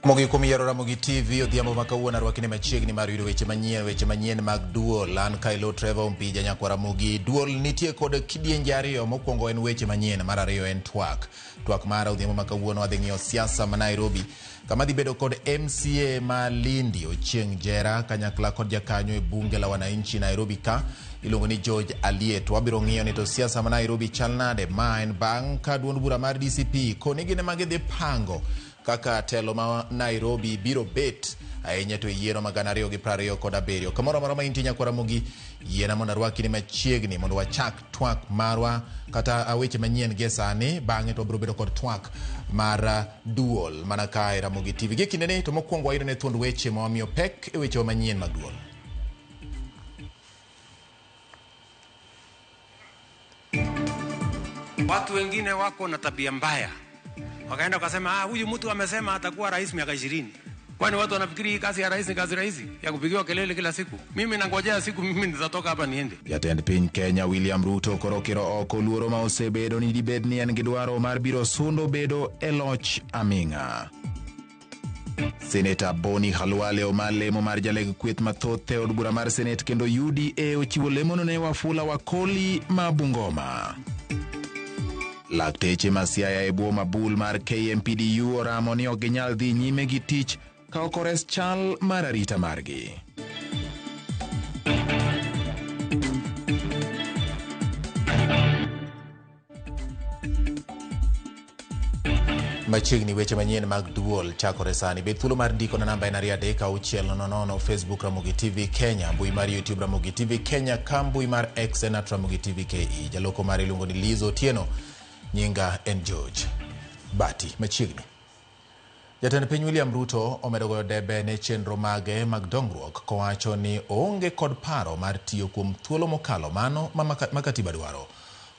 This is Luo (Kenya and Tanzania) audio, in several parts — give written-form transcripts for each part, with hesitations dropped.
Mogi kuom yiero Ramogi TV odhiambo ma kawuono arwakini machiegni mar yudo weche manyien mag duol. An Kailo Trevor Ombija nyakwar Ramogi. Duol nitie kod kidienje ariyo, mokwongo en weche manyien, mar ariyo en twak. Twak mar odhiambo ma kawuono wadhi ng'iyo siasa ma Nairobi, kama dhi bedo kod MCA ma Lindi Ochieng' Jera kanyakla kod jakanyo e bunge la wananchi Nairobi ka iluongo ni George Aliet. Wabiro ng'iyo ni to siasa ma Nairobi chal nade, ma en bang' ka duond bura mar DCP koni gin ema gidhi pango kaka telo ma Nairobi biro bet ahinya to e yiero ma 2027. Kamoro amora ma intie nyakwar Ramogi, yiena mondo arwaki ni machiegni mondo wachak twak marwa kata weche manyien gie sani. Bang'e to wabiro bedo kod twak mar duol mana ka e Ramogi TV. Gie kindeni to mokwongo wayudo ne thuond weche ma wamiyo pek e wechewa manyien mag duol. Watu wengine wako na tabia mbaya, wakaenda wakasema, ah, huyu mtu amesema atakuwa rais miaka 20. Kwani watu wanafikiri hii kazi ya rais ni kazi rahisi ya kupigiwa kelele kila siku? Mimi nangojea siku mimi nitatoka hapa niende. Jatend piny Kenya William Ruto koro okiro oko luoro ma osebedo ni dibed ni en gi dwaro mar biro sundo bedo e loch aming'a. Seneta Boni Khalwale oma lemo mar jaleg kweth mathoth e od bura mar Senet kendo UDA ochiwo lemono ne Wafula Wakoli ma Bungoma. Lakteche ma Siaya e bwo mabul mar KMPDU oramo ni ok ginyal dhi nyime gi tich ka ok ores chal mar arita margi. Machiegni weche manyien mag duol chakore sani. Bed thuolo mar ndiko na namba en 23600, Facebook Ramogi TV Kenya, mbui mar YouTube Ramogi TV Kenya, ka mbui mar X en @Ramogi TV KE. Jaloko mare iluongo ni Liz Otieno, nyinga en George Bati. Machiegni. Jatend piny William Ruto omedo goyo debe ne chenro mage mag dongruok kowacho ni oonge kod paro mar tiyo kuom thuolo mokalo mano ma katiba dwaro.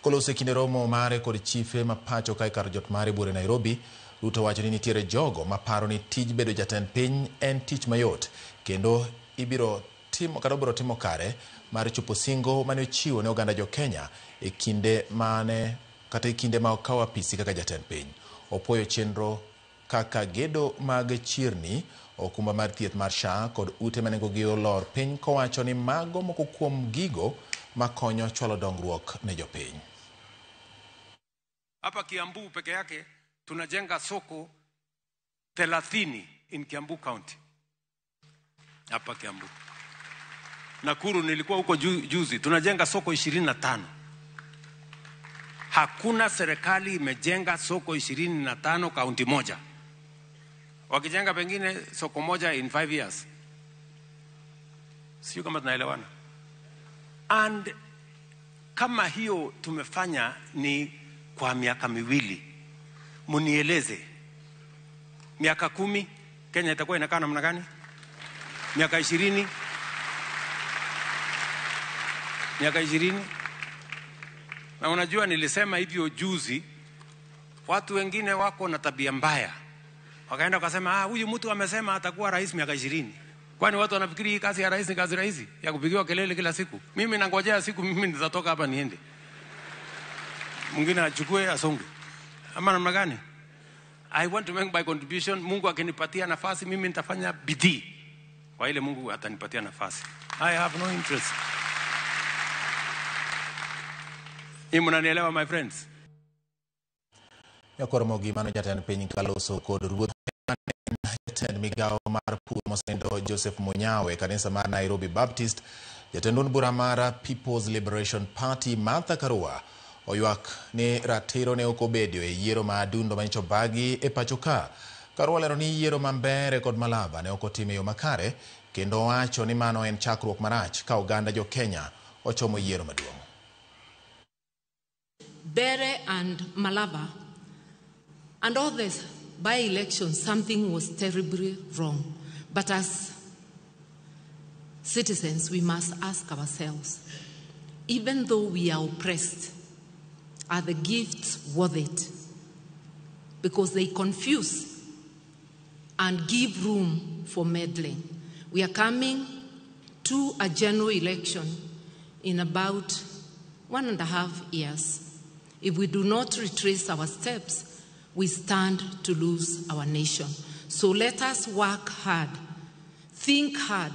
Koloso e kinde romo mare kod chife ma pacho kae kar jot mare buore Nairobi, Ruto wacho ni nitiere jogo maparo ni tij bedo jatend piny en tich mayot kendo ibiro timo kata obiro timo kare mar chopo singo mane ochiwo ne oganda jo Kenya e kinde mane kata e kinde ma okawo apisi kaka jatend piny. Opuoyo chenro kaka gedo mag chirni, okumba mar thieth mar SHA kod ute ma nengogi olor piny kowacho ni mago moko kuom gigo makonyo chwalo dongruok ne jopiny. Hapa Kiambu peke yake tunajenga soko 30 in Kiambu County. Hapa Kiambu. Nakuru nilikuwa huko juzi, tunajenga soko 25. Hakuna serikali imejenga soko 25 kaunti moja. Wakijenga pengine soko moja in 5 years. Sio kama tunaelewana. And kama hiyo tumefanya ni kwa miaka miwili, munieleze miaka 10 Kenya itakuwa inakaa namna gani? Miaka 20? Miaka 20? Na unajua nilisema hivyo juzi, watu wengine wako na tabia mbaya. Wakaenda wakasema, ah, huyu mtu amesema atakuwa rais miaka 20. Kwani watu wanafikiri hii kazi ya rais ni kazi rahisi ya kupigiwa kelele kila siku? Mimi nangojea siku mimi nitatoka hapa niende. Mwingine achukue asonge. Ama namna gani? I want to make my contribution. Mungu akinipatia nafasi mimi nitafanya bidii. Kwa ile Mungu atanipatia nafasi. I have no interest. Ni mnanielewa my friends? Nyakwar Ramogi mano jatend piny kaloso kod ruoth jatend migawo mar pur mosenindo Joseph Munyawe kanisa mar Nairobi Baptist. Jatend duond bura mar People's Liberation Party Martha Karua oywak ni ratiro ne ok obedo e yiero ma adundo manyicho bagi e pacho ka. Karua lero ni yiero ma Mbeere kod Malava ne ok otim e yo makare kendo owacho ni mano en chakruok marach ka oganda jo Kenya ochomo yiero maduong'. Mbeere and Malava and all this by-election, something was terribly wrong. But as citizens, we must ask ourselves, even though we are oppressed, are the gifts worth it? Because they confuse and give room for meddling. We are coming to a general election in about 1.5 years. If we do not retrace our steps, we stand to lose our nation. So let us work hard, think hard,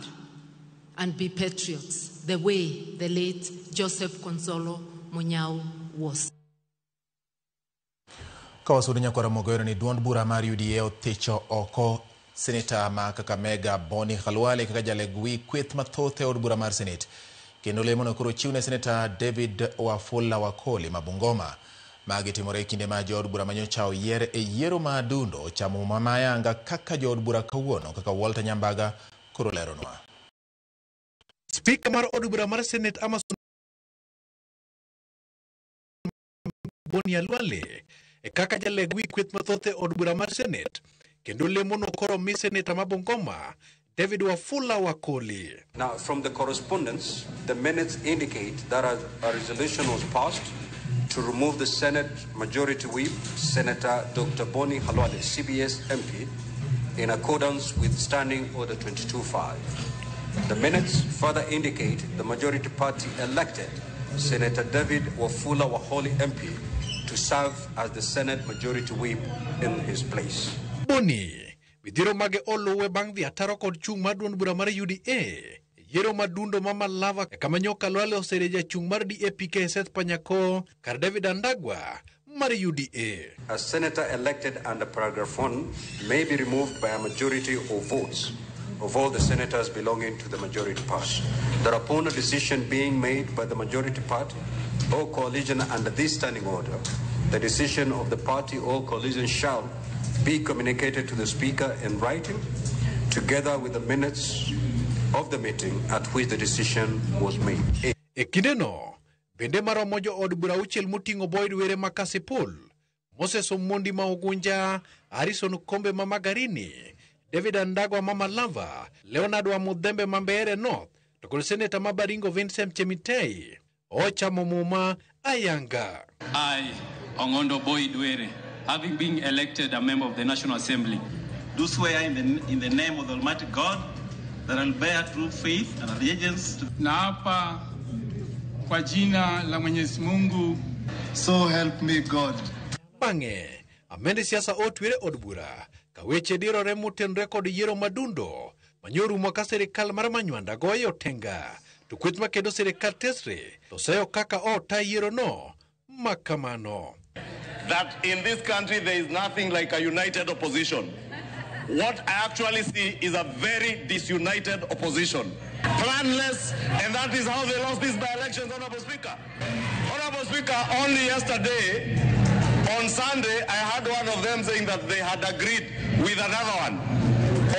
and be patriots the way the late Joseph Konzolo Munyao was. Ka wasudo nyakwara Mogoero ni duond bura mar UDA othicho oko seneta ma Kakamega Boni Khalwale kaka jaleg wi kweth mathoth e od bura mar Senate. Kendo lemono koro chiw ne Seneta David Wafula Wakoli ma Bungoma. Magi timore e kinde ma jood bura manyocha oyier e yiero ma Adundo ochamo muma mayanga kaka jood bura kawuono kaka Walter Nyambaga koro leronwa. Spika mar od bura mar Senate Amason Boni Khalwale e kaka jaleg wi kweth mathoth e od bura mar Senate kendo lemono koro mi seneta ma Bungoma David Wafula Wakoli. Now, from the correspondence, the minutes indicate that a resolution was passed to remove the Senate Majority Whip, Senator Dr. Boni Khalwale, CBS MP, in accordance with Standing Order 22.5. The minutes further indicate the majority party elected Senator David Wafula Wakoli MP to serve as the Senate Majority Whip in his place. Boni midhiero mage oluwe bang' dhi ataro kod chung' mar duond bura mar UDA yiero madundo ma Malava kama nyoka Khalwale osere jachung' mar DAPK Seth Panyako kar David Andagwa mar UDA. A senator elected under paragraph 1 may be removed by a majority of votes of all the senators belonging to the majority party. That upon a decision being made by the majority party or coalition under this standing order, the decision of the party or coalition shall be communicated to the Speaker in writing, together with the minutes of the meeting at which the decision was made. E kindeno, bende maromo jood bura auchiel moting'o Boyd Were ma Kasipul, Moses Omondi ma Ugunja, Harrison Kombe ma Magarini, David Andagwa ma Malava, Leonard wa Mudhembe ma Mbeere North, to kod seneta ma Baringo Vincent Chemitei ochamo muma ayanga. I, Ong'ondo Boyd Were, having been elected a member of the National Assembly, do swear in the name of the Almighty God that I will bear true faith and allegiance to. Naapa kwa jina la Mwenyezi Mungu. So help me God. Bang'e, amende siasa otwere od bura ka weche dirore motenore kod yiero madundo manyorumo ka sirikal mar Manywanda goyo tenga to kweth makedo sirikal tesre to seyo kaka ota yierono makamano. That in this country there is nothing like a united opposition. What I actually see is a very disunited opposition. Planless, and that is how they lost these by-elections, Honorable Speaker. Honorable Speaker, only yesterday, on Sunday, I had one of them saying that they had agreed with another one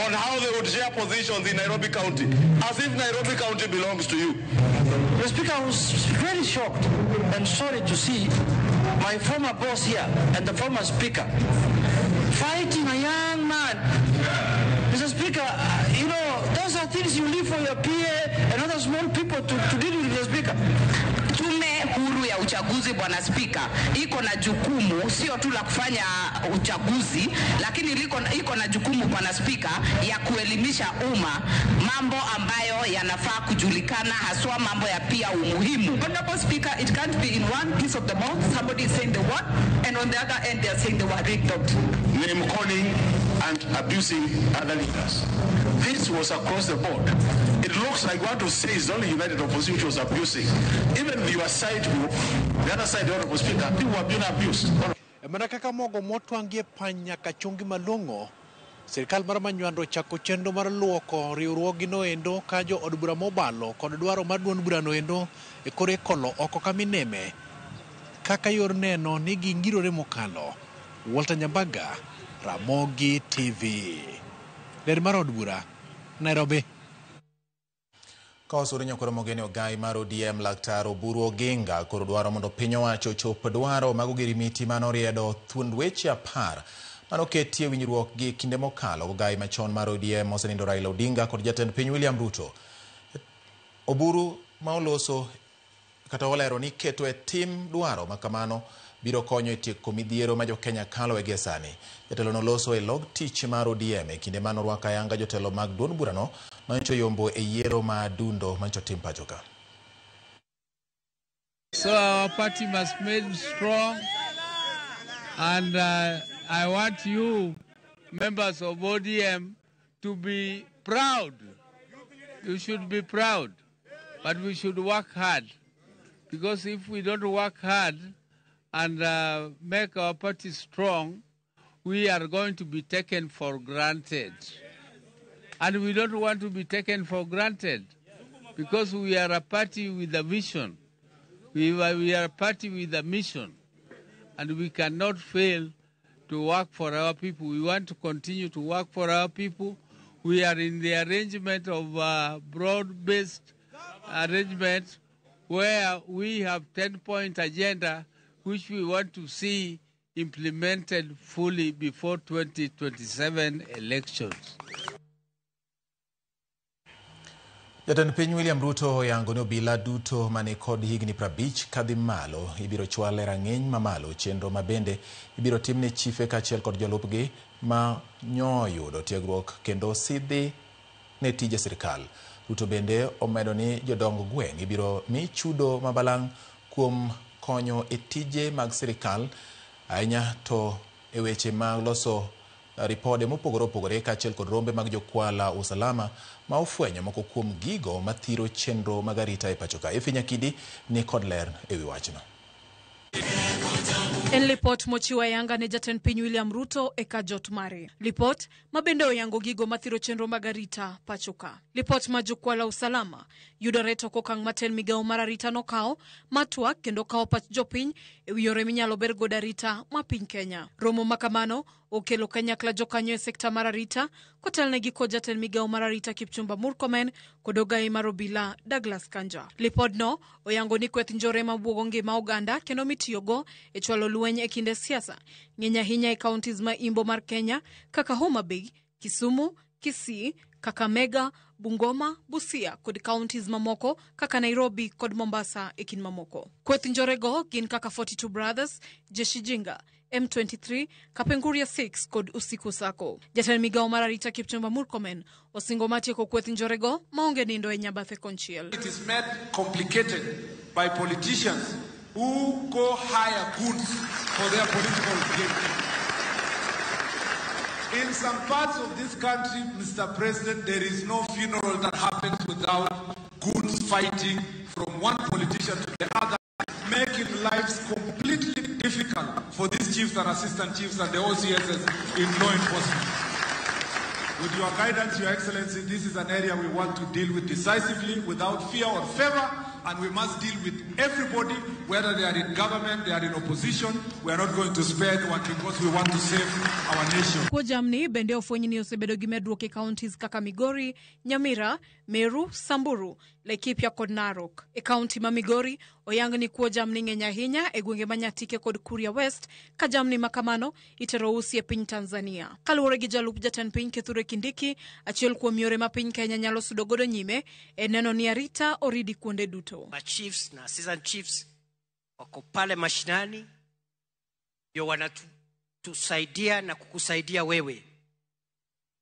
on how they would share positions in Nairobi County, as if Nairobi County belongs to you. Mr. Speaker, I was very shocked and sorry to see my former boss here and the former speaker fighting a young man. Mr. Speaker, you know, those are things you leave for your PA and other small people to deal with, Mr. Speaker. Tume huru ya uchaguzi, Bwana Spika, iko na jukumu sio tu la kufanya uchaguzi, lakini iko na jukumu, Bwana Spika, ya kuelimisha umma mambo ambayo yanafaa kujulikana, haswa mambo ya pia umuhimu. Honorable Speaker, it can't be in one piece of the mouth somebody is saying the word and on the other end they are saying they were rigged out. Name calling and abusing other leaders. This was across the board. It looks like what to say is only United Opposition which was abusing. Even your side group, the other side, the Honorable Speaker, people were being abused. Mana kaka mogo motwangie pany nyaka chungi malong'o, sirikal mar Manywando ochako chenro mar luoko riwruogino endo ka jo od bura mobalo kod dwaro mar duond burano endo e kore kolo oko kamineme kaka yor neno ni gingirore mokalo. Walter Nyambaga, Ramogi TV. Ler mar od bura, Nairobi. Ka wasudo nyakwaro Mogeni ogai mar ODM Laktar Oburu Oginga koro dwaro mondo piny owacho ochop dwaro mag ogirimiti manoriedo thuond weche 10 manoketie winjruok gi kinde mokalo. Ogai machon mar ODM osenindo Raila Odinga kod jatend piny William Ruto. Oburu ma oloso kata olero ni keto e tim dwaro makamano biro konyo e tieko midhiero ma jokenya kalo e gie sani. Jatelo noloso e log tich mar ODM e kinde manorwako ayanga jotelo mag duond burano manyocha yombo e yiero ma Adundo manyocha tim pacho ka. So our party must made strong, and I want you members of ODM to be proud. You should be proud, but we should work hard, because if we don't work hard and make our party strong, we are going to be taken for granted. And we don't want to be taken for granted, because we are a party with a vision. We are a party with a mission, and we cannot fail to work for our people. We want to continue to work for our people. We are in the arrangement of broad-based arrangement where we have 10-point agenda, which we want to see implemented fully before 2027 elections. Jatend piny William Ruto oyango ni obila duto mane kod higni 50 kadhi malo ibiro chwal e rang'iny mamalo, chenro mabende ibiro timne chife kaachiel kod jolupgi ma nyoyudo tiegruok kendo sidhi ne tije sirikal. Ruto bende omedo ni jodong gweng' ibiro mi chudo mabalang' kuom konyo e tije mag sirikal, ahinya to e weche mag loso ripode mopogore opogore kaachiel kod rombe mag jokwala usalama ma ofwenyo moko kuom gigo mathiro chenro mag arita e pacho ka. Efi Nyakidi ni kod ler ewi wachno. En lipot mochiwo ayanga ne jatend piny William Ruto e kajot mare. Lipot mabende oyango gigo mathiro chenro mag arita pacho ka. Lipot ma jokwala usalama yudore tok okang' matin migawo mar arita nokawo matwak kendo kawo pach jopiny ewi yore minyalo ber godo arita ma piny Kenya. Romo makamano okelo kanyakla jokanyo e sekta mar arita kotelnegi kod jatend migawo mar arita Kipchumba Murkomen kod ogayi mar obila Douglas Kanja. Lipodno oyango ni kweth njore mabuogo ngima oganda kendo mitiyogo e chwalo lweny e kinde siasa ng'eny ahinya e counties ma imbo mar Kenya kaka Homa Bay, Kisumu, Kisii, Kakamega, Bungoma, Busia kod counties mamoko kaka Nairobi kod Mombasa e kind mamoko. Kweth njorego gin kaka 42 Brothers, Jeshi Jinga, M23, Kapenguria 6 kod Usiku Sako. Jatend migawo mar arita Kipchumba Murkomen osingo matieko kweth njorego maonge nindo e nyabathe konchiel. It is made complicated by politicians who go hire goons for their political gain. In some parts of this country, Mr. President, there is no funeral that happens without goons fighting from one politician to the other, making lives completely difficult for these chiefs and assistant chiefs and the OCSs in law enforcement. With your guidance, Your Excellency, this is an area we want to deal with decisively, without fear or favor, and we must deal with everybody, whether they are in government, they are in opposition. We are not going to spare anyone because we want to save our nation. Kuo jamni bende ofweny ni osebedo gi medruok e counties kaka Migori, Nyamira, Meru, Samburu, Laikipia kod Narok. E county ma Migori, oyang ni kuo jamni ng'eny ahinya e gwenge ma Nyatike kod Kuria West, ka jamni makamano itero usi e piny Tanzania. Kaluwore gi jalup jatend piny Kithure Kindiki, achiel kuom yore ma piny Kenya nyalo sudo godo nyime e neno ni arita oridi kuonde duto. Ma chiefs na assistant chiefs wako pale mashinani ndio wanatusaidia na kukusaidia wewe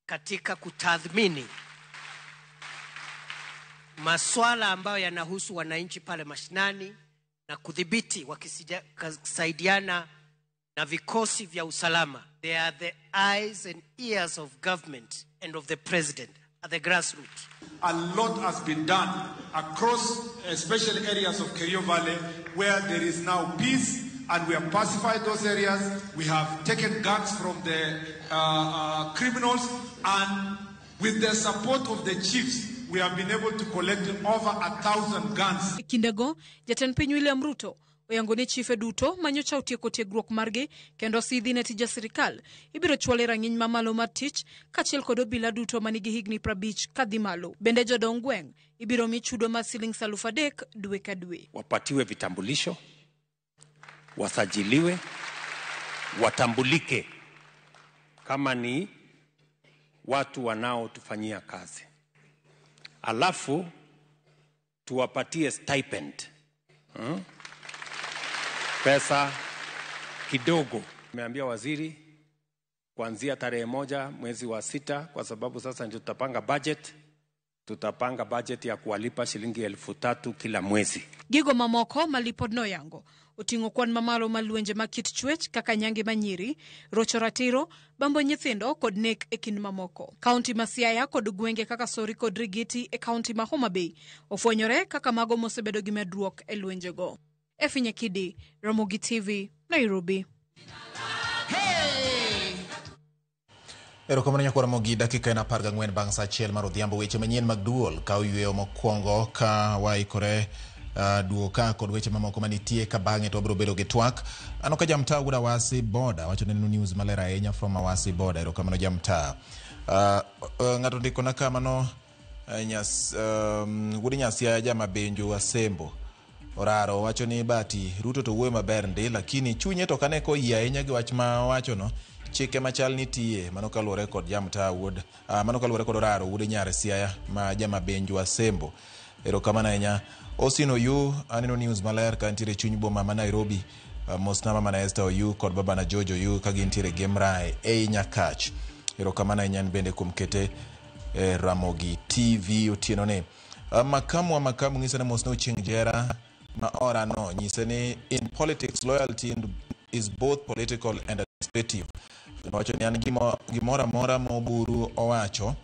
katika kutathmini maswala ambayo yanahusu wananchi pale mashinani na kudhibiti wakisaidiana na vikosi vya usalama. They are the eyes and ears of government and of the president at the grassroots. A lot has been done across especially areas of Kerio Valley where there is now peace, and we have pacified those areas. We have taken guns from the criminals, and with the support of the chiefs, we have been able to collect over 1,000 guns. Kindego, jatend piny William Ruto oyango ni chife duto manyocha otieko tiegruok margi kendo sidhi ne tije sirikal ibiro chwal e rang'iny mamalo mar tich kaachiel kod obila duto manigi higni 50 kadhi malo. Bende jodong gweng' ibiro mi chudo mar siling 3,000 dwe ka dwe. Wapatiwe vitambulisho, wasajiliwe, watambulike kama ni watu wanaotufanyia kazi. Alafu tuwapatie stipend. Pesa kidogo. Nimeambia waziri kuanzia tarehe 1 mwezi wa 6, kwa sababu sasa ndio tutapanga budget, Tutapanga bajeti ya kuwalipa shilingi 3,000 kila mwezi. Gigo mamoko ma lipodno oyango oting'o kwan mamalo mar lwenje mag kit chwech kaka nyange manyiri, rocho ratiro, bambo nyithindo kod nek e kind mamoko. Kaunti ma Siaya kod gwenge kaka Sori kod Rigiti e kaunti ma Homa Bay ofwenyore kaka mago mosebedo gi medruok e lwenjego. Effie Nyakidi, Ramogi TV, Nairobi. Erokamano nyakwar Ramogi, dakika en 14 bang' saa 1 mar odhiambo. Weche manyien mag duol kawo yweyo mokwongo ka waikore duogo ka kod weche mamoko manitie ka bang'e to wabiro bedo gi twak. Ano ka jamtaa wuod Awasi Boda wacho ni news maler ahinya from Awasi Boda. Erokamano jamtaa. Ng'ato ndikona ka mano wuod Nyasiaya jama Benjo Asembo Oraro wacho ni Bati Ruto to wuoyo maber ndi, lakini chunye to kane koyie ahinya gi wach ma owachono. Chike machal nitie mano kaluwore kod jamtaa wuod mano kaluwore kod Oraro wuod Nyar Siaya ma jama Benjo Asembo. Erokamano ahinya. Austin Oyu, aneno news maler ka nitiere chuny boma ma Nairobi. Mosna mama na Esther Oyu kod babana George Oyu ka gintiere Gemrae ei Nyakach. Erokamano ahinya bende kuom kete Ramogi TV otieno ni. Makamu wa makamu ng'isa ni mosna Ochieng' Jera ma ora no nyise ni in politics loyalty is both political and administrative. Wacho ni an gimoro amora ma Oburu owacho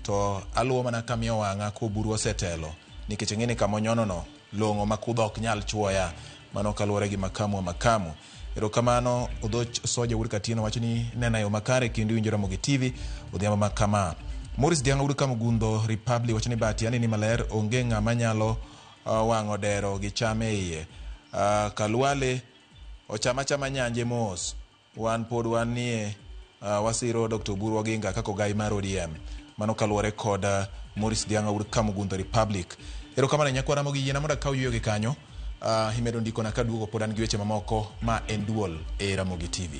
to aluwo mana kamiyo wang'a ka Oburu osetelo, nikech ing'e ni kama onyono no long'o ma kudho ok nyal chuoya. Mano kaluwore gi makamu wa makamu. Erokamano Odhoch Soja wuod Katieno wacho ni nena yo makare kendo iwinjo Ramogi TV odhiambo ma kama. Maurice Diang'o wuod Kamugundho Republic wacho ni Bati aneni maler onge ng'ama nyalo wang'o dero gi cham e iye. Kalwale ochama chama nyanje mos. Wan pod wanie wasiro Dr. Oburu Oginga kaka ogai mar ODM. Mano kaluwore kod Maurice Diang'o wuod Kamugundho Republic. Erokamano nyakwar Ramogi, yiena mondo akaw yueyo gi kanyo. Imedo ndikona kaduogo pod an gi weche mamoko ma en duol e Ramogi TV.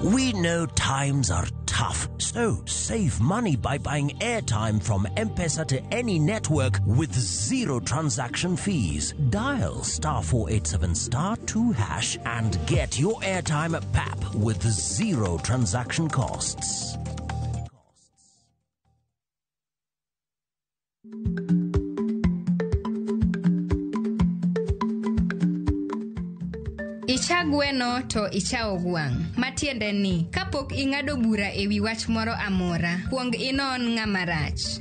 We know times are tough, so save money by buying airtime from M-Pesa to any network with zero transaction fees. Dial *487 *2# and get your airtime at PAP with zero transaction costs. Icha gweno to ichawo gwang'. Matiende ni, kapok ing'ado bura e wi wach moro amora, kuong inon ng'ama rach.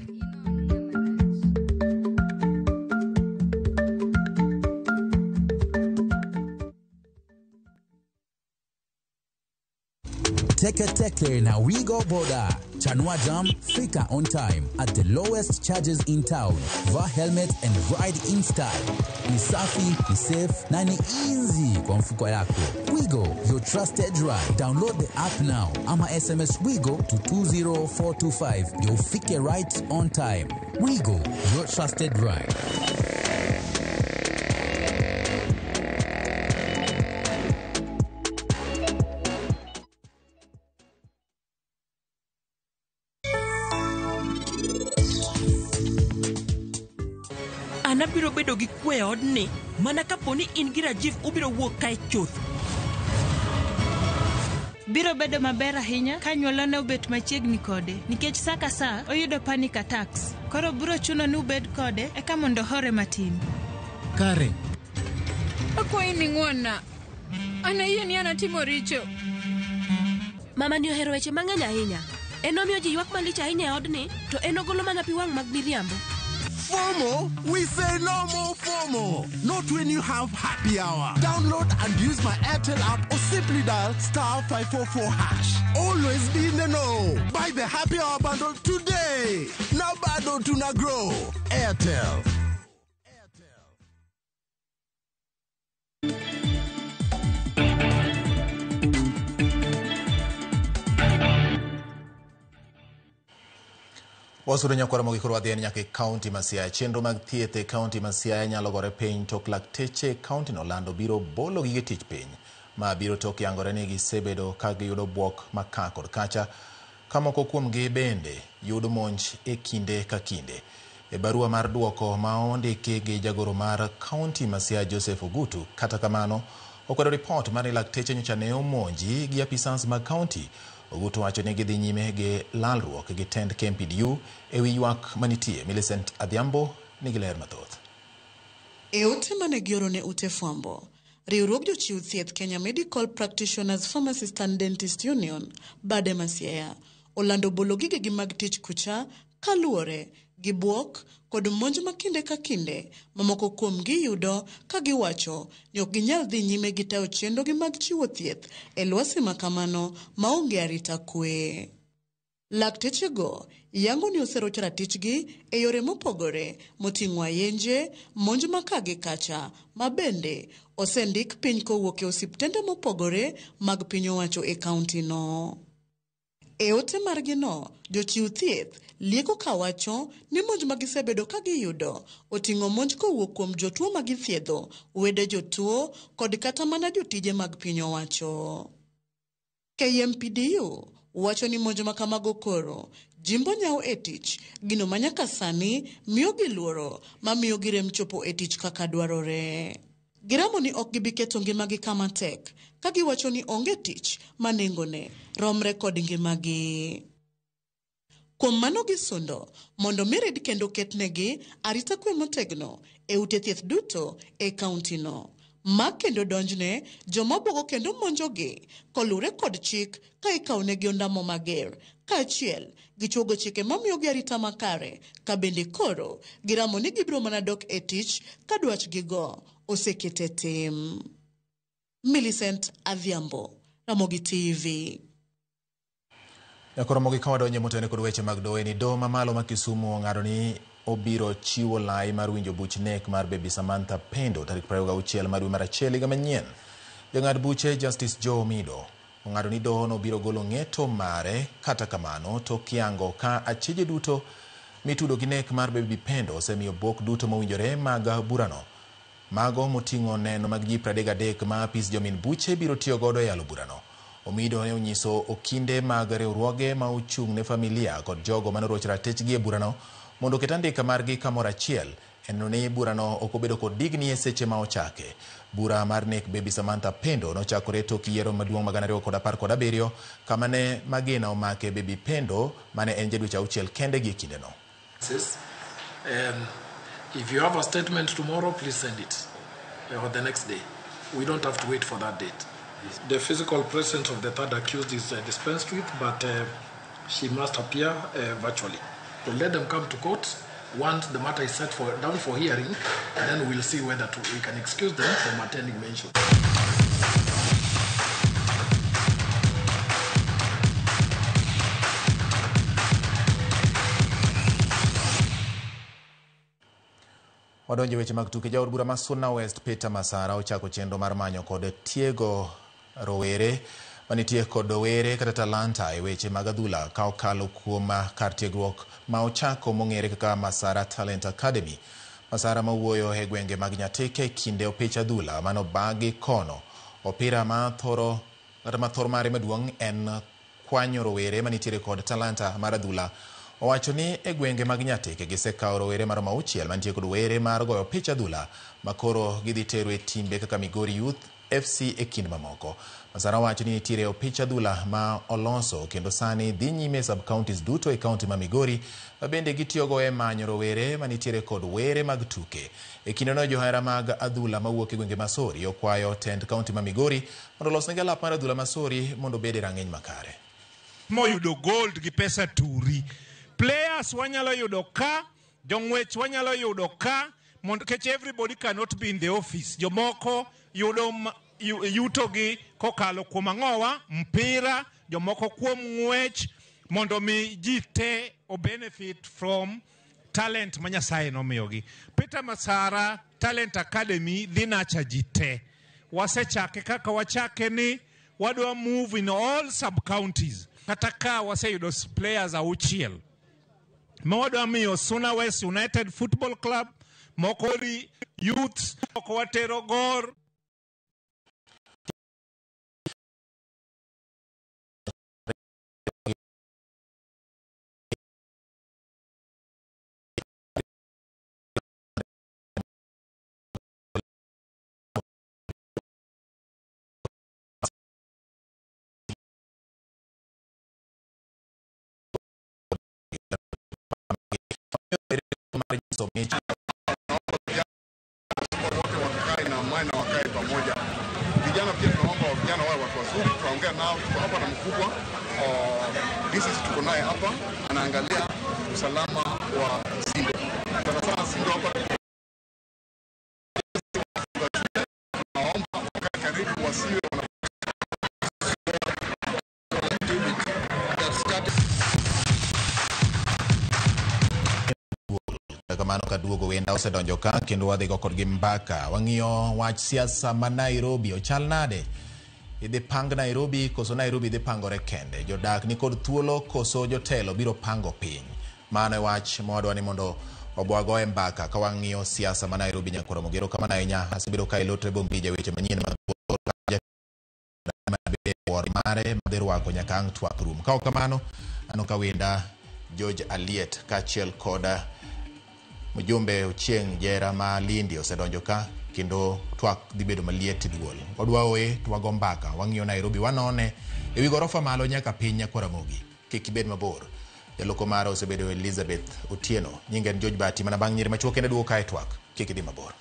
Teke Teke na Wigo Boda. Chanua Jam, fika on time at the lowest charges in town. Vaa helmet and ride in style. Ni safi, ni safe na ni easy kwa mfuko yako. Wigo, your trusted ride. Download the app now ama SMS Wigo to 20425 ndio ufike right on time. Wigo, your trusted ride. An abiro bedo gi kwe e odni mana kapo ni in gi Rajiv ubiro wuok kae chuth. Biro bedo maber ahinya ka anyuolane obet machiegni kode nikech sa ka sa oyudo panic attacks. Koro biro chuno ni ubed kode eka mondo ohore matin. Kare. Akwayi ni ng'wonna. An ayie ni an atimo richo. Mama ni ohero weche mang'eny ahinya. En omiyo ji ywak malich ahinya e odni, to en ogolo mana pi wang' mag miriambo. FOMO? We say no more FOMO. Not when you have happy hour. Download and use my Airtel app or simply dial *544#. Always be in the know. Buy the happy hour bundle today. Now bado tuna grow. Airtel. Wasudo nyakwar Ramogi koro wadhi nyaka e kaunti ma Siaya. Chenro mag thieth e kaunti ma Siaya nyalo gore piny tok lakteche e kaunti no lando biro bolo gige tich piny. Ma biro tok yangore ni gisebedo ka giyudo bwok ma ka kod kacha Ka moko kuomgi bende yudo monj e kinde ka kinde. E barua mar duoko ma ondiki gi jagoro mar kaunti ma Siaya Joseph Ogutu, kata kamano okwedo ripot mar ni lakteche nyocha ne omonji gi apisas mag kaunti. Ogutu wacho ni gidhi nyime gi lalruok gi tend KMPDU e wi ywak manitie. Millicent Adhiambo nigi ler mathoth. E ote mane gioro ne ute fwambo, riwruog jochiw thieth Kenya Medical Practitioners Pharmacists and Dentists Union bade ma Siaya olando bolo gigegi mag tich kucha kaluwore gi bwok kod monj ma kinde ka kinde mamoko kuomgi yudo ka giwacho ni ok ginyal dhi nyime gi tayo chenrogi mag chiwo thieth e lwasi ma kamano maonge arita kwe. Laktechego yango ni oserocho ratichgi e yore mopogore moting'o ayenje, monj ma ka gi kacha ma bende osendik piny kowuok e osiptende mopogore mag piny owacho e kaunti no. E ote margi no, jochiw thieth lieko kawacho ni monj ma gisebedo ka giyudo oting'o monj kowuok kuom jotuo ma githiedho, wede jotuo kod kata mana jotije mag piny owacho. KMPDU wacho ni monj ma kamago koro jimbo nyawo e tich, gino ma nyaka sani miyo gi luoro ma miyo girem chopo e tich kaka dwarore. Giramo ni ok gibi keto ngimagi kama tek ka giwacho ni onge tich ma nengone romre kod ngimagi. Kuom mano gisundo mondo mi rid kendo ketnegi arita kwe motegno e ute thieth duto e kaunti no. Ma kendo donjne joma buogo kendo monjogi kolure kod chik ka ikawnegi ondamo mager kaachiel gi chuogo chike mamiyogi arita makare ka bende koro giramo ni gibiro mana dok e tich ka dwachgigo oseket e tim. Millicent Adhiambo, Ramogi TV. Nyakoro ka wadonje motene kod weche mag doho ni doho mamalo ma Kisumu ong'ado ni obiro chiwo lai mar winjo buch nek mar Baby Samantha Pendo tarik 26 mar dwe mar achiel higa manyien. Jang'ad buche Justice Joe Omido ong'ado ni doho no biro golo ng'eto mare, kata kamano to kiango ka achije duto mitudo gi nek mar Baby Pendo osemiyo bwok duto mowinjore mag burano. Mago moting'o neno mag ji 33 ma apis jomin buche biro tiyo godo e yalo burano. Omido ne onyiso okinde mag riwruoge ma ochung' ne familia kod jogo manorocho ratichgi e burano mondo oket andika margi kamoro achiel e neno ni burano ok obedo kod digni e seche ma ochake. Bura mar nek Baby Samantha Pendo nochakore tok yiero maduong' mag 2017 kama ne magina omake Baby Pendo mane en ja dweche 6 kende gi e kindeno. If you have a statement tomorrow, please send it, or the next day. We don't have to wait for that date. The physical presence of the third accused is dispensed with, but she must appear virtually. So let them come to court. Once the matter is set down for hearing, then we'll see whether we can excuse them from attending mention. Wadonje weche mag tuke. Jaod bura ma Suna West Peter Masara ochako chenro mar manyo kod tiego rowere manitie kod were kata talanta e weche mag adhula ka okalo kuom kar tiegruok ma ochako mong'ere kaka Masara Talent Academy. Masara mawuoyo e gwenge mag Nyatike kinde opich adhula manobagi kono. Opira ma thoro kata ma thor mare maduong' en kwanyo rowere manitiere kod talanta mar adhula. Owacho ni e gwenge mag Nyatike gisekawo rowere maromo 6 mantie kod were mar goyo opich adhula ma koro gidhi tero e timbe kaka Migori Youth FC e kind mamoko. Masara wacho ni nitiere opich adhula ma oloso kendo sani dhi nyime sub-counties duto e kaunti ma Migori ma bende gitiyogo e manyo rowere manitiere kod were mag tuke. E kindeno johera mag adhula mawuok e gwenge ma Sori okwayo tend kaunti ma Migori mondo olosnegi alap mar adhula ma Sori mondo obed e rang'iny makare. Moyudo gold gi pesa turi. Players wanyalo yudo ka, jong'wech wanyalo yudo ka, mondo kech everybody cannot be in the office. Jomoko yudo yutogi kokalo kuom ang'owa, mpira, jomoko kuom ng'wech, mondo mi ji te o benefit from talent ma Nyasaye nomiyogi. Peter Masara Talent Academy dhi nacha ji te. Wasechake kaka wachake ni wadwa move in all sub-counties. Kata ka waseyudo players 6. Ma wadwa miyo Suna West United Football Club, moko youths, moko watero Gor. Mar nyiso mich wote wakae na amani na wakae pamoja. Vijana pia tunaomba vijana wawe watu wazuri, tunaongea nao, tuko hapa na mkubwa DCC tuko naye hapa, anaangalia usalama wa Sindo. Sana sana Sindo hapa tunaomba wakae karibu, wasiwe kamano kaduogo wenda osedonjo ka kendo wadhigo kodgi mbaka wang'iyo wach siasa ma Nairobi ochal nade idhi pang Nairobi koso Nairobi dhi pangore kende jodak ni kod thuolo koso jotelo biro pango piny mano e wach mawadwa ni mondo wabwago e mbaka ka wang'iyo siasa ma Nairobi nyakoro mogero kamano ahinya asebedo ka ilotre bombija weche manyien mag mare madhi rwako nyaka ang' twak rum ka ok kamano aneno ka wenda George Aliet kaachiel kod mjumbe Ochieng' Jera ma Lindi osedonjo ka kendo twak dhi bedo maliet duol. Wadwa oe twago mbaka wang'iyo Nairobi wanone ewi gorofa malo nyaka piny nyakwa Ramogi kik ibed mabor. Jaloko mara osebedo Elizabeth Otieno nyinge en George Bati mana bang' nyiri machuok kende duogo kae twak kik idhi mabor.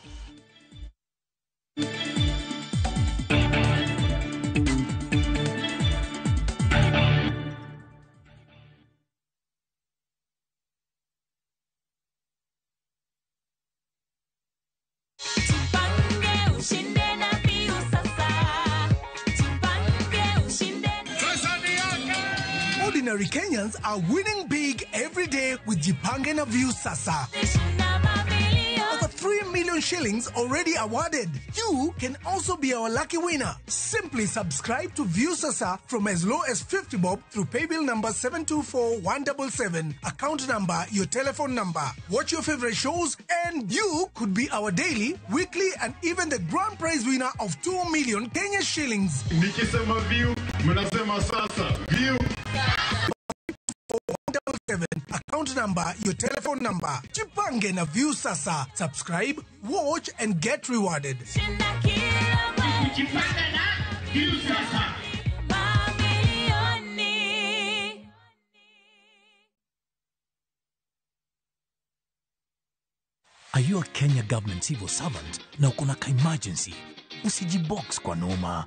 Ordinary Kenyans are winning big every day with Jipange na Viusasa. Over 3 million shillings already awarded. You can also be our lucky winner. Simply subscribe to Viusasa from as low as 50 bob through paybill number 724177, account number, your telephone number. Watch your favorite shows and you could be our daily, weekly and even the grand prize winner of 2 million Kenya shillings. Nikisema view, mnasema sasa view. 7, account number, your telephone number. Jipange na Viusasa. Subscribe, watch and get rewarded. Jipange na Viusasa. Are you a Kenya government civil servant na uko na ka emergency? Usijibox kwa noma.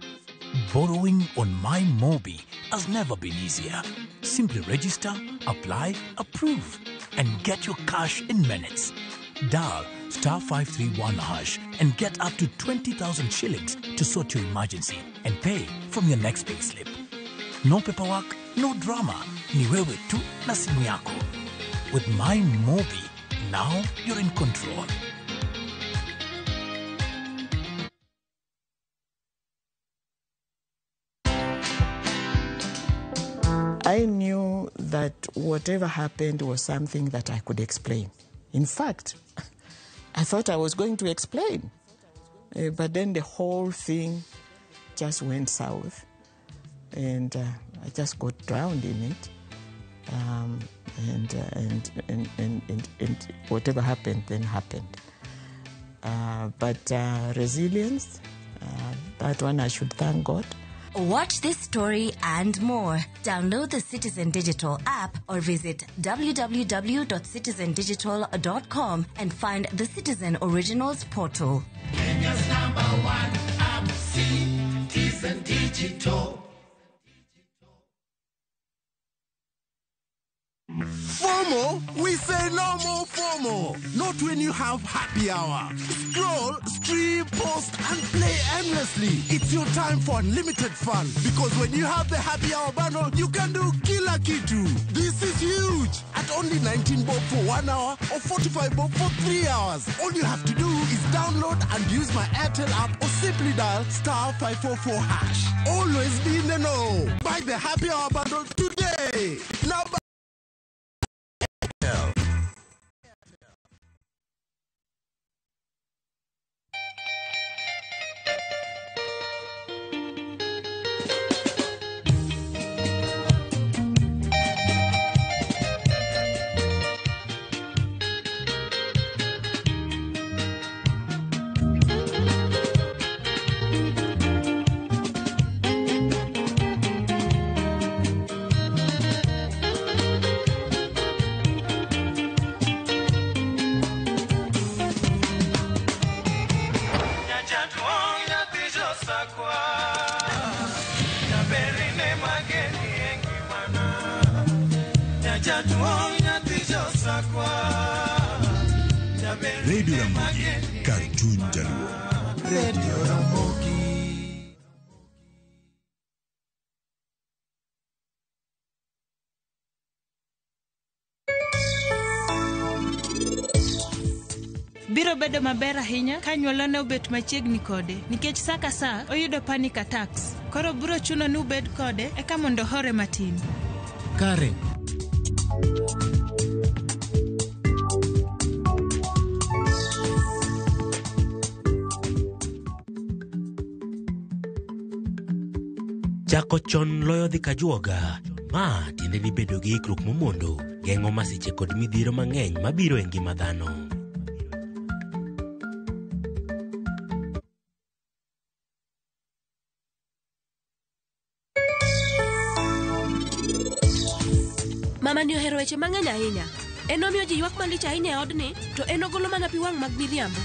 Borrowing on MyMobi has never been easier. Simply register, apply, approve, and get your cash in minutes. Dial star 531 hash and get up to 20,000 shillings to sort your emergency and pay from your next payslip. No paperwork, no drama. Ni wewe tu na simu yako. With MyMobi, now you're in control. I knew that whatever happened was something that I could explain. In fact, I thought I was going to explain. But then the whole thing just went south, and I just got drowned in it. And whatever happened, then happened. But resilience, that one I should thank God. Watch this story and more. Download the Citizen Digital app or visit www.citizendigital.com and find the Citizen Originals portal. Kenya's number one app, Citizen Digital. FOMO? We say no more FOMO. Not when you have happy hour. Scroll, stream, post, and play endlessly. It's your time for unlimited fun. Because when you have the happy hour bundle, you can do kila kitu. This is huge. At only 19 bob for 1 hour or 45 bob for 3 hours. All you have to do is download and use my Airtel app or simply dial star 544 hash. Always be in the know. Buy the happy hour bundle today. Now. Radio Ramogi, kar chuny Jaluo. Radio Ramogi. Biro bedo maber ahinya ka anyuolane obet machiegni kode nikech sa ka sa oyudo panic attacks. Koro biro chuno ni ubed kode eka mondo ohore matin. Kare. Chako chon loyo dhi kajuoga. Ma tiende ni bedo gi ikruok momondo geng'o masiche kod midhiero mang'eny mabiro e ngima dhano. Mama ni ohero weche mang'eny ahinya. En omiyo ji ywak malich ahinya e odni, to en ogolo mana pi wang' mag miriambo.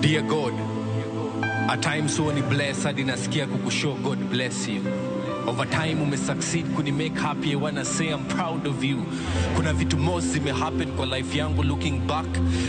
Dear God, at times huwa ni bless hadi nasikia kukushow God bless you. Over time umesucceed kuni make happy, I wanna say I'm proud of you. Kuna vitu most zimehappen kwa life yangu, looking back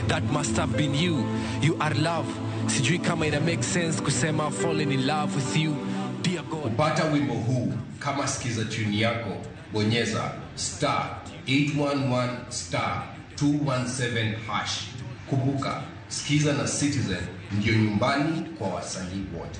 that must have been you. You are love. Sijui kama ina make sense kusema I've fallen in love with you. Dear God. Kupata wimbo huu kama sikiza tune yako, bonyeza star 811 star 217 hash. Kumbuka, Skiza na Citizen ndio nyumbani kwa wasanii wote.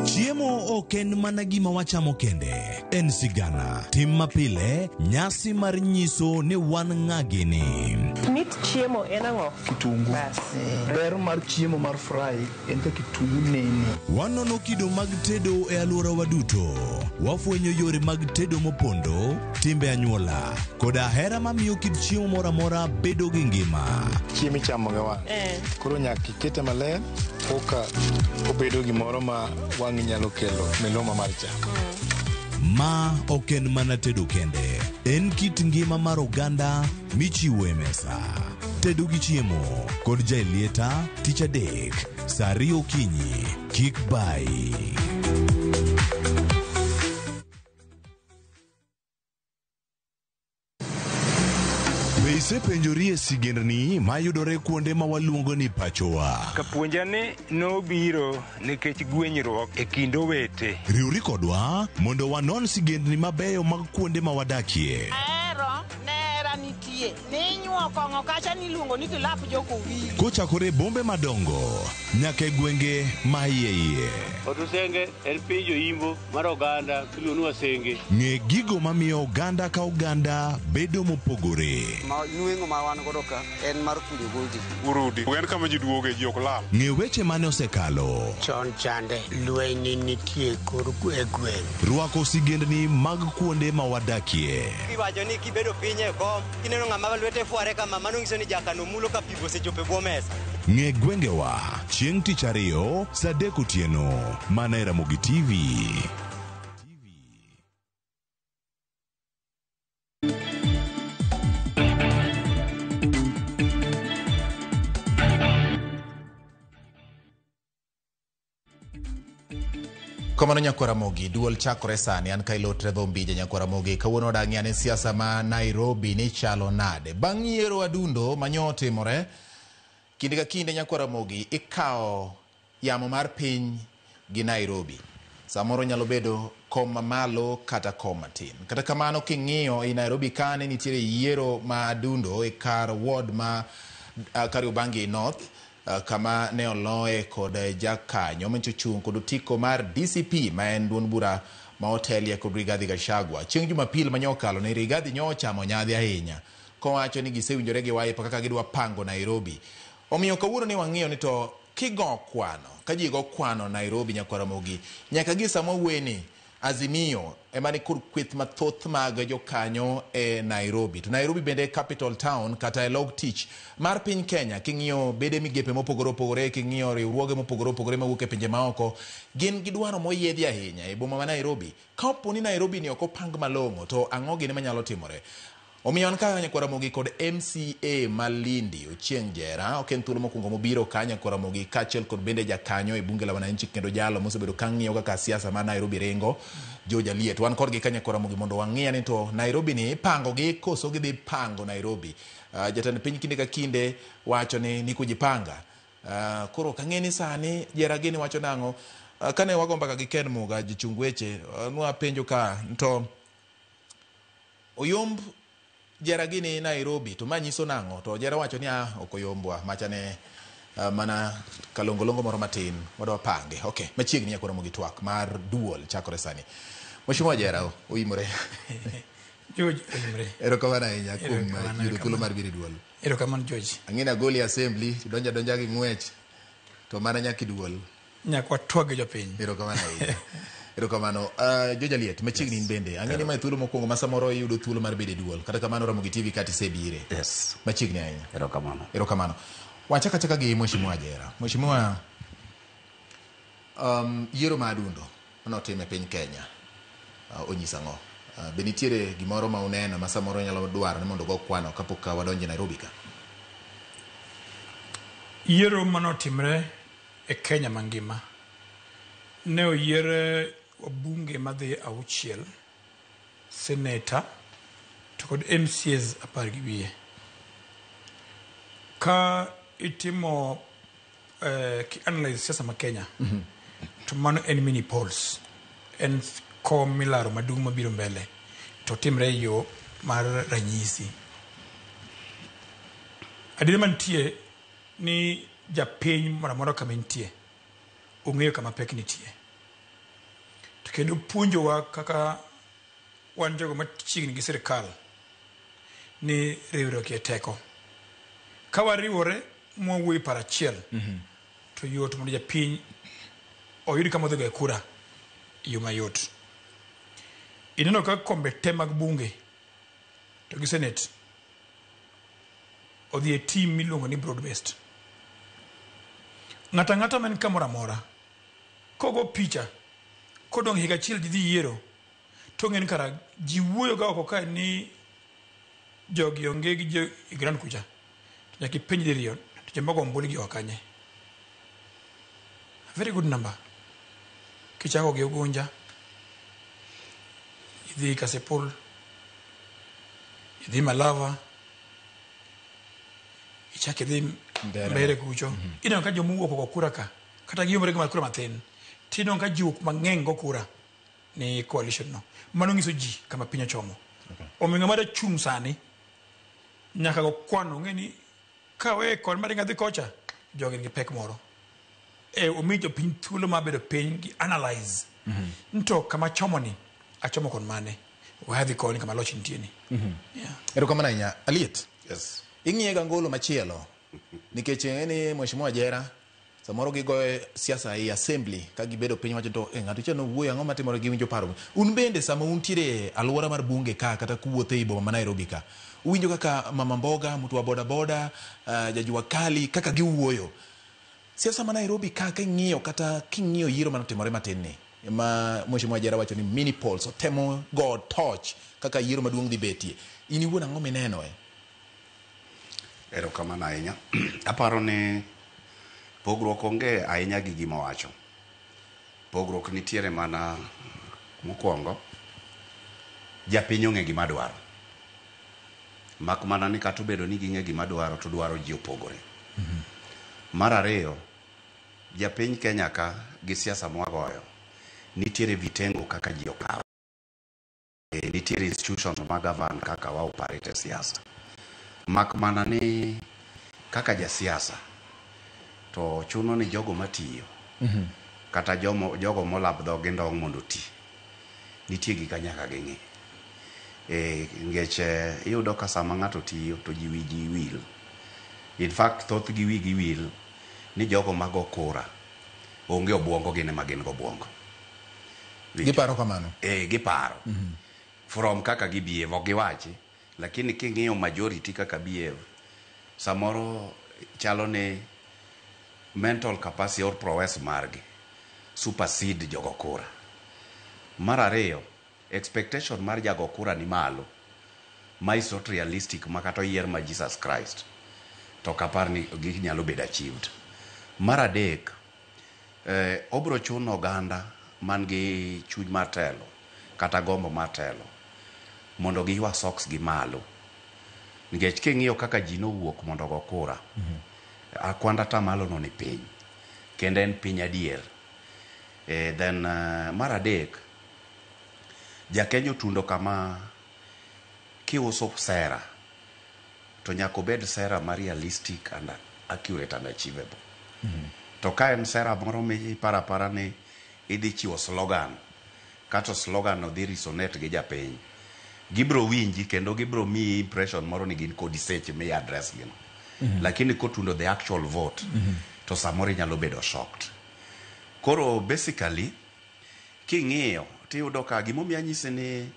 Chiemo ok en mana gima wachamo kende, en sigana, tim mapile, nyasi mar nyiso ni wan ng'a gini. Mit chiemo en ang'o? Kitungu. Ber mar chiemo mar fry en ka kitungu nene. Wanono kido mag tedo e alworawa duto. Wafwenyo yore mag tedo mopondo, timbe anyuola, koda hera mamiyo kit chiemo moro amora bedo gi ngima. Chiemo ichamo gi wang'. Koro nyaka ikete maler koka obedo gimoro ma wang'i nyalo kelo miluma mar cham. Ma ok en mana tedo kende, en kit ngima mar oganda michiwo e mesa. Tedo gi chiemo kod Jaelieta tich adek saa 2 okinyi. Kik bai. Be isepenjori e sigendni mayudore kuonde ma waluongo ni pachowa? Kapuonja ni nobiro nikech gwenyruok e kind owete. Riwri kodwa mondo wanon sigendni mabeyo mag kuonde ma wadakie. Ahero nera nitie ninyuo kong'o kacha niluongo ni kilap jokowili. Kochakore e bombe madongo nyaka e gwenge ma iye iye. Otusenge en piny joimbo mar oganda miluongo ni Wasenge. Ng'e gigo mamiyo oganda ka oganda bedo mopogore. Ma nweng'o ma wan godo ka en mar kunyo goldi. Urudi. En kama ji duoge ji ok lal. Ng'e weche mane osekalo. Chon chande lweny nitie kor e gweng'. Rwako sigendni mag kuonde ma wadakie. Iwacho ni kibedo piny e kom, kineno ng'ama lwete fware kama, mano nyiso ni jakano mulo ka pi osechopo e bwo mesa. Ng'e gwengewa chieng' tich ariyo saa 3 otieno mana e Ramogi TV. Kamano Nyakwar Ramogi, duol chakore sani. An Kailo Trevor Ombija. Nyakwar Ramogi, kawuono wadang'i ane siasa ma Nairobi ni chalo nade. Bang' yiero adundo manyo otimore, kinde ka kinde Nyakwar Ramogi ikawo yamo mar piny gi Nairobi. Samoro nyalo bedo kom mamalo kata kom matin. Kata kamano king'iyo e Nairobi kane nitiere yiero ma adundo e kar ward ma Kariobangi North, kama ne oloye kod jakanyo manchochung' kod otiko mar DCP ma en duond bura ma otelie kod Rigathi Gachagua. Chieng' Jumapil manyo okalo ne Rigathi nyo ochamo nyadhi ahinya kowacho ni gisewinjore gi Wiper kaka gidwa pango Nairobi. Omiyo kawuono ni wang'iyo ni to kigo kwano, ka ji go kwano Nairobi Nyakwar Ramogi, nyaka gi sama weni, Azimio ema ni kod kweth mathoth mag jokanyo e Nairobi. To Nairobi bende e capital town kata e log tich mar piny Kenya. King'iyo bede migepe mopogore opogore, king'iyo riwruoge mopogore opogore mawuok e pinje maoko, gin gi dwaro moyiedhi ahinya e boma ma Nairobi. Ka opo ni Nairobi ni ok opang malong'o, to ang'o gini manyalo timore? Omiyo an ka Nyakwar Ramogi kod MCA ma Lindi Ochieng' Jera, ok en thuolo mokwongo mobiro ka Nyakwar Ramogi kaachiel kod bende jakanyo e bunge la wananchi kendo jalo mosebedo ka ng'iyo kaka siasa ma Nairobi ringo, George Aliet. Wan kodgi ka Nyakwar Ramogi mondo wang'i ane to Nairobi ni ipango gi koso gidhi pango Nairobi. Jatend piny kinde ka kinde wacho ni ni kujipanga. Koro ok ang'e ni sani Jera gini wacho nang'o. Kane wago mbaka gi Ken Muga jachung weche, nwapenjo ka to oyomb Jera gini Nairobi to ma nyiso nang'o? To Jera wacho ni ah, ok oyombwa, macha ne mana kalongolongo moro matin wadwa pange. Okay, machiegni nyaka waromo gi twak mar duol chakore sani. Mheshimiwa Jera oimore. George oimore. Erokamano ahinya kuom Erokamano, yudo thuolo erokamano. mar biro e duol. Erokamano George. Ang'e ni agoli e assembly, tidonjo adonja gi ng'wech to mana nyaka e duol. Nyaka watwag gi jopiny. Erokamano ahinya. Erokamano. George Aliet, machiegni in bende. Ang'e ni ma e thuolo mokwongo ma samoro iyudo thuolo mar bedo e duol. Kata kamano Ramogi TV kata isebire. Yes. Machiegni ahinya. Erokamano. Erokamano. Wachak achaka gi Mheshimiwa Jera. Mheshimiwa, yiero ma Adundo manotim e piny Kenya onyiso ang'o? Be nitiere gimoro ma uneno ma samoro nyalo dwaro ni mondo go kwano kapok wadonjo e Nairobi ka? Yiero manotimre e Kenya mangima ne oyier wabunge madhi 6, seneta to kod MCAs 10 gi wiye. Ka itimo ki analyze siasa ma Kenya, to mano en mini polls, en kom milaro maduong' mabiro mbele to timre e yo mar ranyisi. Adiera mantie ni japiny moro amora kama entie ong'eyo kama pek nitie, to kendo puonjowa kaka wan jogo machiegni gi sirikal ni riwruok e teko. Ka wariwore mwawuoyo e paro achiel, to yot mondo japiny oyud kama odhi goye kura e yo mayot. Ineno ka kombe te mag bunge to gi senate odhi e team miluongo ni broad based. Ng'ato ang'ata man kamoro amora kogo picha kodong' higa achiel ji dhi yiero to ng'e ni kara ji wuoyo ga oko kae ni jogi onge gi jo e ground kucha to nyaka ipenj diriyo to joma go ombulu gi oa kanye. A very good number. Kichako gi Ugunja, idhi Kasipul, idhi Malava, ichak idhi Mbere. Mbere kucho. Ineno ka joma owuok ogo kura ka, kata giomre gi mar kura mathin, tineno ka ji wuok mang'eny go kura ni coalition no. Mano nyiso ji kama piny ochomo. Omiyo ng'ama dachung' sani nyaka go kwano ng'e ni kawe kod maringo dhi kocha, jogi nigi pek moro. Omi jopiny thuolo mar bedo piny gi analyze. Nto kama achomo ni, achomo kon mane? We adhi koni kama loch nitie ni. Yeah. Erokamano ahinya. Aliet. Yes. Ing'iye ga ngolo machielo. Nikech ing'e ni Mheshimiwa Jera samoro gigoyo siasa ei assembly ka gibedo piny wacho to ng'ato cha nowuoyo ang'o matimore giwinjo paro. Un bende sama untiere e alwora mar bunge ka kata kuwuotho ei boma ma Nairobi ka, uwinjo kaka mama mboga, mtu wa boda boda, jajua kali kaka giwuoyo. Siasa ma Nairobi ka king'iyo kata king'iyo yiero manotimore matin ni ma Mheshimiwa Jera wacho ni mini polls otemo go torch kaka yiero maduong' dhi betie. In iwuon ang'o mineno e? Erokamano ahinya. Aparo ni pogruok onge ahinya gi gima owacho. Pogruok nitiere mana mokwongo, japiny ong'e gima dwaro. Mak mana ni kata obedo ni ging'e gima dwaro to dwaro ji opogore. Mar ariyo, japiny Kenya ka gi siasa mwagoyo, nitiere vitengo kaka ji okawe. Nitiere institutions ma govern kaka wa operate e siasa. Mak mana ni kaka jasiasa to chuno ni jogo matiyo kata jogo molab dhogi ndong' mondo oti, nitie gika nyaka ging'i. Nikech iyudo ka sama ng'ato tiyo to ji wigi wil. In fact, thoth gi wigi wil ni jogo mago kura onge obuongo gin ema gin gobuongo. Giparo kamano? Eh, giparo. From kaka gibehave, ok giwachi. Lakini king'iyo majority kaka behave, samoro chalo ni mental capacity or prowess margi supersede jogo kura. Mar ariyo, expectation mar jago kura ni malo, ma is not realistic ma kata oyier ma Jesus Christ to ok apar ni ginyalo bedo achieved. Mar adek, obro chuno oganda man gi chuny mar telo kata gombo mar telo mondo giywa socks gi malo. Nikech king'iyo kaka ji nowuok mondo ogo kura, kwand atamalo no ni piny, kendo en piny adier. Then mar adek, Jakenya otundo kama kiuso sera to nyaka obed sera ma realistic and accurate and achievable. To ka en sera moro miparo apara ni idhi chiwo slogan, kato slogan no dhi resonate gi japiny, gibro winji kendo gibro miyi impression moro ni gin kodi seche mi address gi no. Lakini kotundo the actual vote, to samoro inyalo bedo shocked. Koro basically, king'iyo tiyudo ka gimomiyo anyisi ni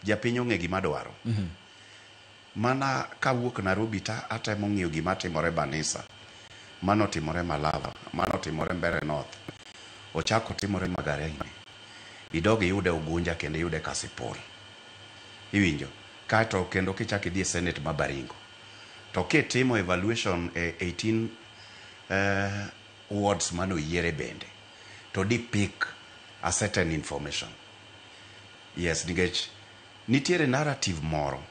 japiny ong'e gima dwaro. Mana kawuok Nairobi ta atemo ng'iyo gima timore Banisa, mano timore Malava, mano timore Mbeere North, ochako timore Magarini, idog iyude Ugunja kendo iyude Kasipul. Iwinjo? Kaeto kendo kichako idhi e Senate ma Baringo. To kitimo evaluation e 18 wards manoyiere bende, to di pick a certain information. Yes, nikech nitiere narrative moro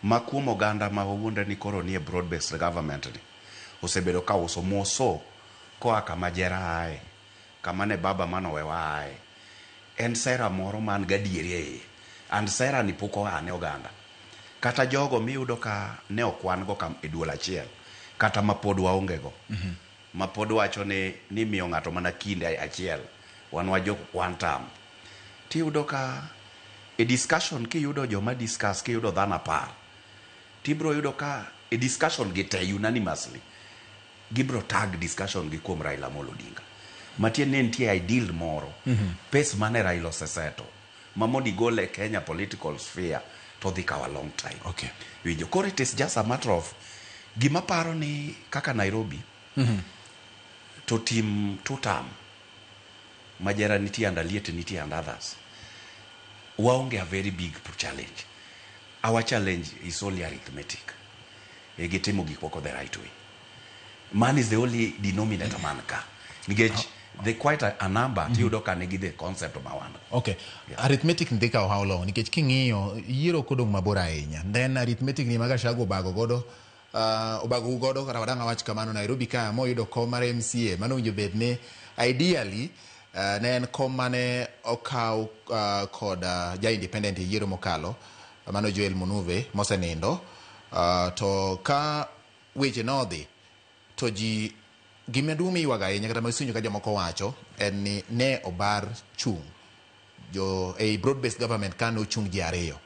ma kuom oganda ma wawuondre ni koro nie broad based government ni osebedo ka uso moso koa kama jera ae, kama ne baba manowewa ae. En sera moro man gadieri e iye. And sera ni pok oa ne oganda. Kata jogo miyudo ka ne ok wan go kam e duol achiel, kata ma pod waonge go. Ma pod wacho ni miyo ng'ato mana kinde achiel, wan wajo one term. Tiyudo ka e discussion kiyudo joma discuss, kiyudo dhano 10, tibro yudo ka e discussion gi te unanimously, gibro tag discussion gi kuom Raila Amolo Odinga. Matiende ni nitie ideal moro, pace mane Raila oseseto, ma mondo igole e Kenya political sphere to dhi kawo a long time. Winjo, koro it is just a matter of gima paro ni kaka Nairobi to team two term Majera nitie and Aliet nitie and others. Waonge a very big challenge. Our challenge is only arithmetic. E gitimo gik moko the right way. Man is the only denominator man ka. Nikech the quite a number tiyudo ka nigi the concept ma wan. Okay. Arithmetic ni dhi kawo how long? Nikech king'iyo yiero kodong' mabor ahinya. Then arithmetic ni ma Gachagua obago godo obago godo kata wadang' awach kamano Nairobi ka moyudo kom mar MCA mano owinjo bed ni ideally ne en kom mane okaw kod ja independent e yiero mokalo mano Joel Munuve mosenindo to ka weche nodhi to ji gima duong' miywago ahinya kata masinjo ka jomoko wacho en ni ne obar chung' jo ei broad based government ka nochung' ji ariyo.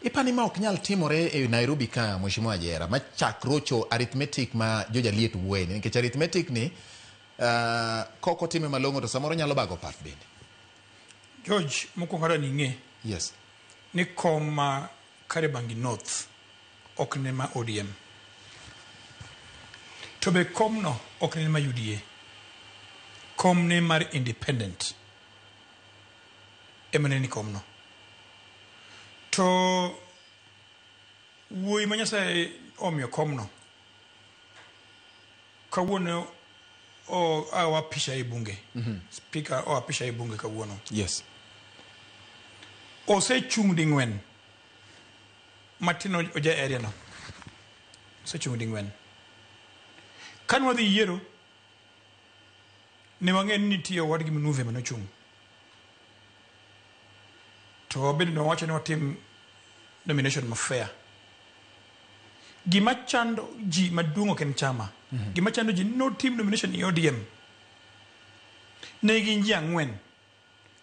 Ipani ma ok nyal timore e Nairobi ka, Mheshimiwa Ajera, ma chak rocho arithmetic ma jojaliet wuoye ni, nikech arithmetic ni kok otime malong'o to samoro nyalo bago pat bende. George, mokwongo adwa ni ing'e ni kom ma Kariobangi North ok ne ma ODM. To be komno ok ne ma UDA. Kom ne mar independent ema ne ni komno. To wuoyi ma Nyasaye omiyo komno kawuono oapisha e bunge. Speaker oapisha e bunge kawuono. Osechung' ding'wen matin oja area no. Osechung' ding'wen. Kane wadhi yiero, ne wang'eyo ni nitie owadgi Munuve manochung'. To wabende ne wawacho ni watim nomination ma fair. Gima chando ji maduong' ok en chama. Gima chando ji notim nomination e ODM. Ne gin ji 4.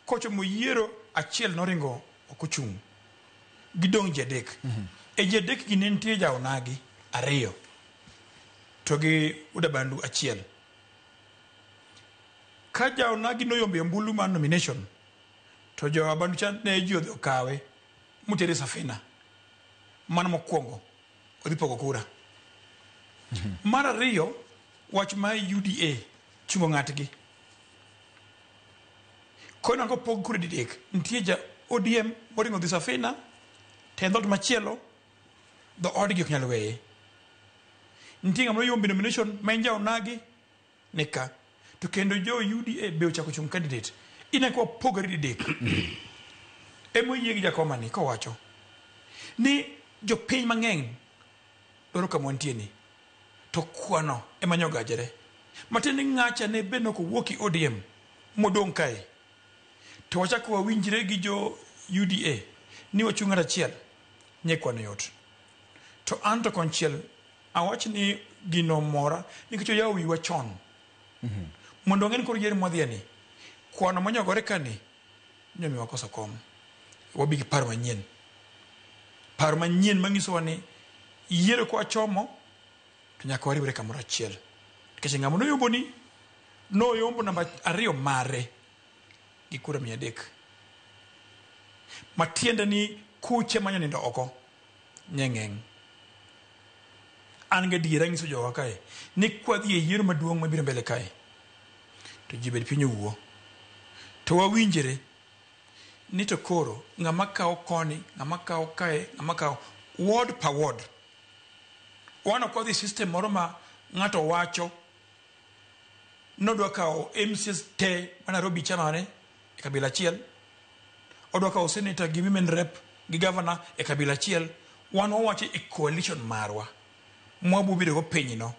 Kochomo yiero achiel noringo ok ochung'. Gidong' ji 3. E ji 3 gi ne nitie jaonagi 2 to gi Udabandu 1. Ka jaonagi noyombe ombulu mar nomination, to jo Abandu cha ne ji odhi okawe motere Safina. Mano mokwongo odhi pogo kura. Mar ariyo, wach mar UDA chungo ng'atgi. Koro ineno kopog kura didek, nitie ja ODM moringo dhi Safina, to en dhoot machielo, dhoodgi ok nyal weye. Nitie ng'ama noyombe nomination ma en ja onagi ni ka. To kendo jo UDA be ochako chung candidate. Ineno ka wapogore didek. Ema oyie gi jakoma ni kowacho ni jopiny mang'eny dwaro kama wantie ni. To kwano ema nyogajre. Matiende ni ng'acha ne be nok owuok e ODM modong' kae. To wachako wawinjre gi jo UDA ni wachung' ng'at achiel, nye kwano yot. To an to konchiel awach ni gino mora nikech oyawo wiwa chon. Mondo wang'e ni koro yiero mwadhiye ni, kwano monyogore ka ni, nyomiwa koso kom. Wabi gi paro manyien. Paro manyien manyisowa ni yiero kwa chomo to nyaka wariwre kamoro achiel. Nikech ng'ama noyombo ni, noyombo namba 2 mare gi kura 300. Matiende ni kuche manyo nindo oko nye ng'eng. An gadiera anyiso jowa kae ni kwadhi e yiero maduong' mabiro mbele kae to ji bed piny owuo to wawinjre ni to koro ng'ama kawo koni, ng'ama kawo kae, ng'ama kawo ward per ward. Wan ok wadhi system moro ma ng'ato wacho nodwa kawo MCAs te ma Nairobi chamane e kabila achiel, odwa kawo senator gi women rep gi governor e kabila achiel. Wan wawacho e coalition marwa mwabo bedo go piny no.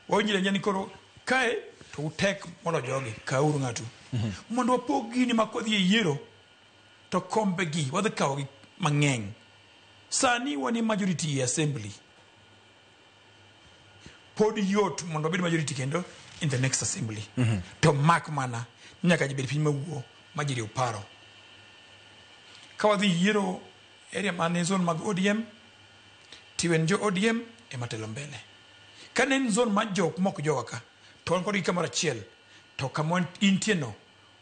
Wawinjre ni koro kae to utek molo jogi, kawuru ng'atu. Mondo wapog gini ma kodhi e yiero to kombe gi wadhi kawo gi mang'eny. Sani wan e majority e assembly. Pod yot mondo wabed majority kendo in the next assembly. To mak mana nyaka ji bed piny mawuo ma ji riw paro. Ka wadhi yiero area mane zone mag ODM, tiwen jo ODM ema telo mbele. Ka ne en zone mar jok mok jowa ka, to wan kodgi kamoro achiel, to kama intie no,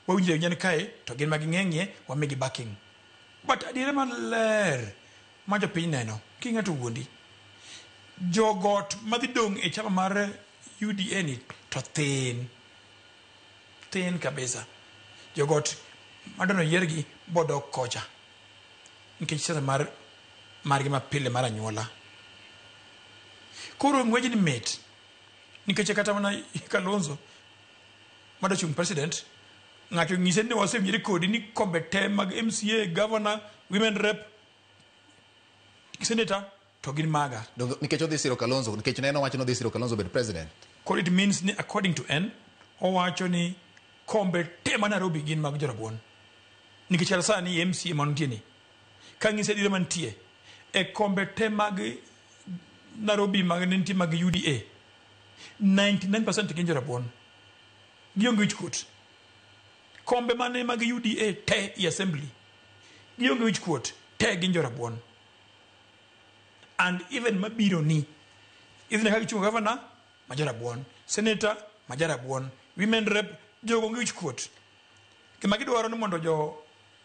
wawinjo awinja ni kae, to gin ma ging'eng'ie, wamigi backing. But adiera maler ma jopiny neno, ki ng'ato wuondi, jogot madhi dong' e chama mar UDA ni to thin. Thin kabisa. Jogot madono yiergi bodok kocha. Nikech siasa mar margi mapile mar anyuola. Koro ng'wejni mit. Nikech kata mana Kalonzo madwa chung' president, ng'ato nyise ni wasewinjore kodi ni kombe te mag MCA, governor, women rep, senator to gin maga. Nikech odhi siro Kalonzo, nikech ne en owacho ni odhi siro Kalonzo bed president. Koro it means ni according to en, owacho ni kombe te ma Nairobi gin mag jorabuon. Nikech kata sani MCA mantie ni, ka ng'ise adiera mantie, e kombe te mag Nairobi mag nitie mag UDA, 99% gin jorabuon. Gionge wichkuot. Kombe mane mag UDA te e assembly, gionge wichkuot, te gin jorabuon. And even mabiro ni, idhi ka gichungo governor, ma jorabuon, senator, ma jarabuon, women rep, jogo onge wichkuot. Gima gidwaro ni mondo jo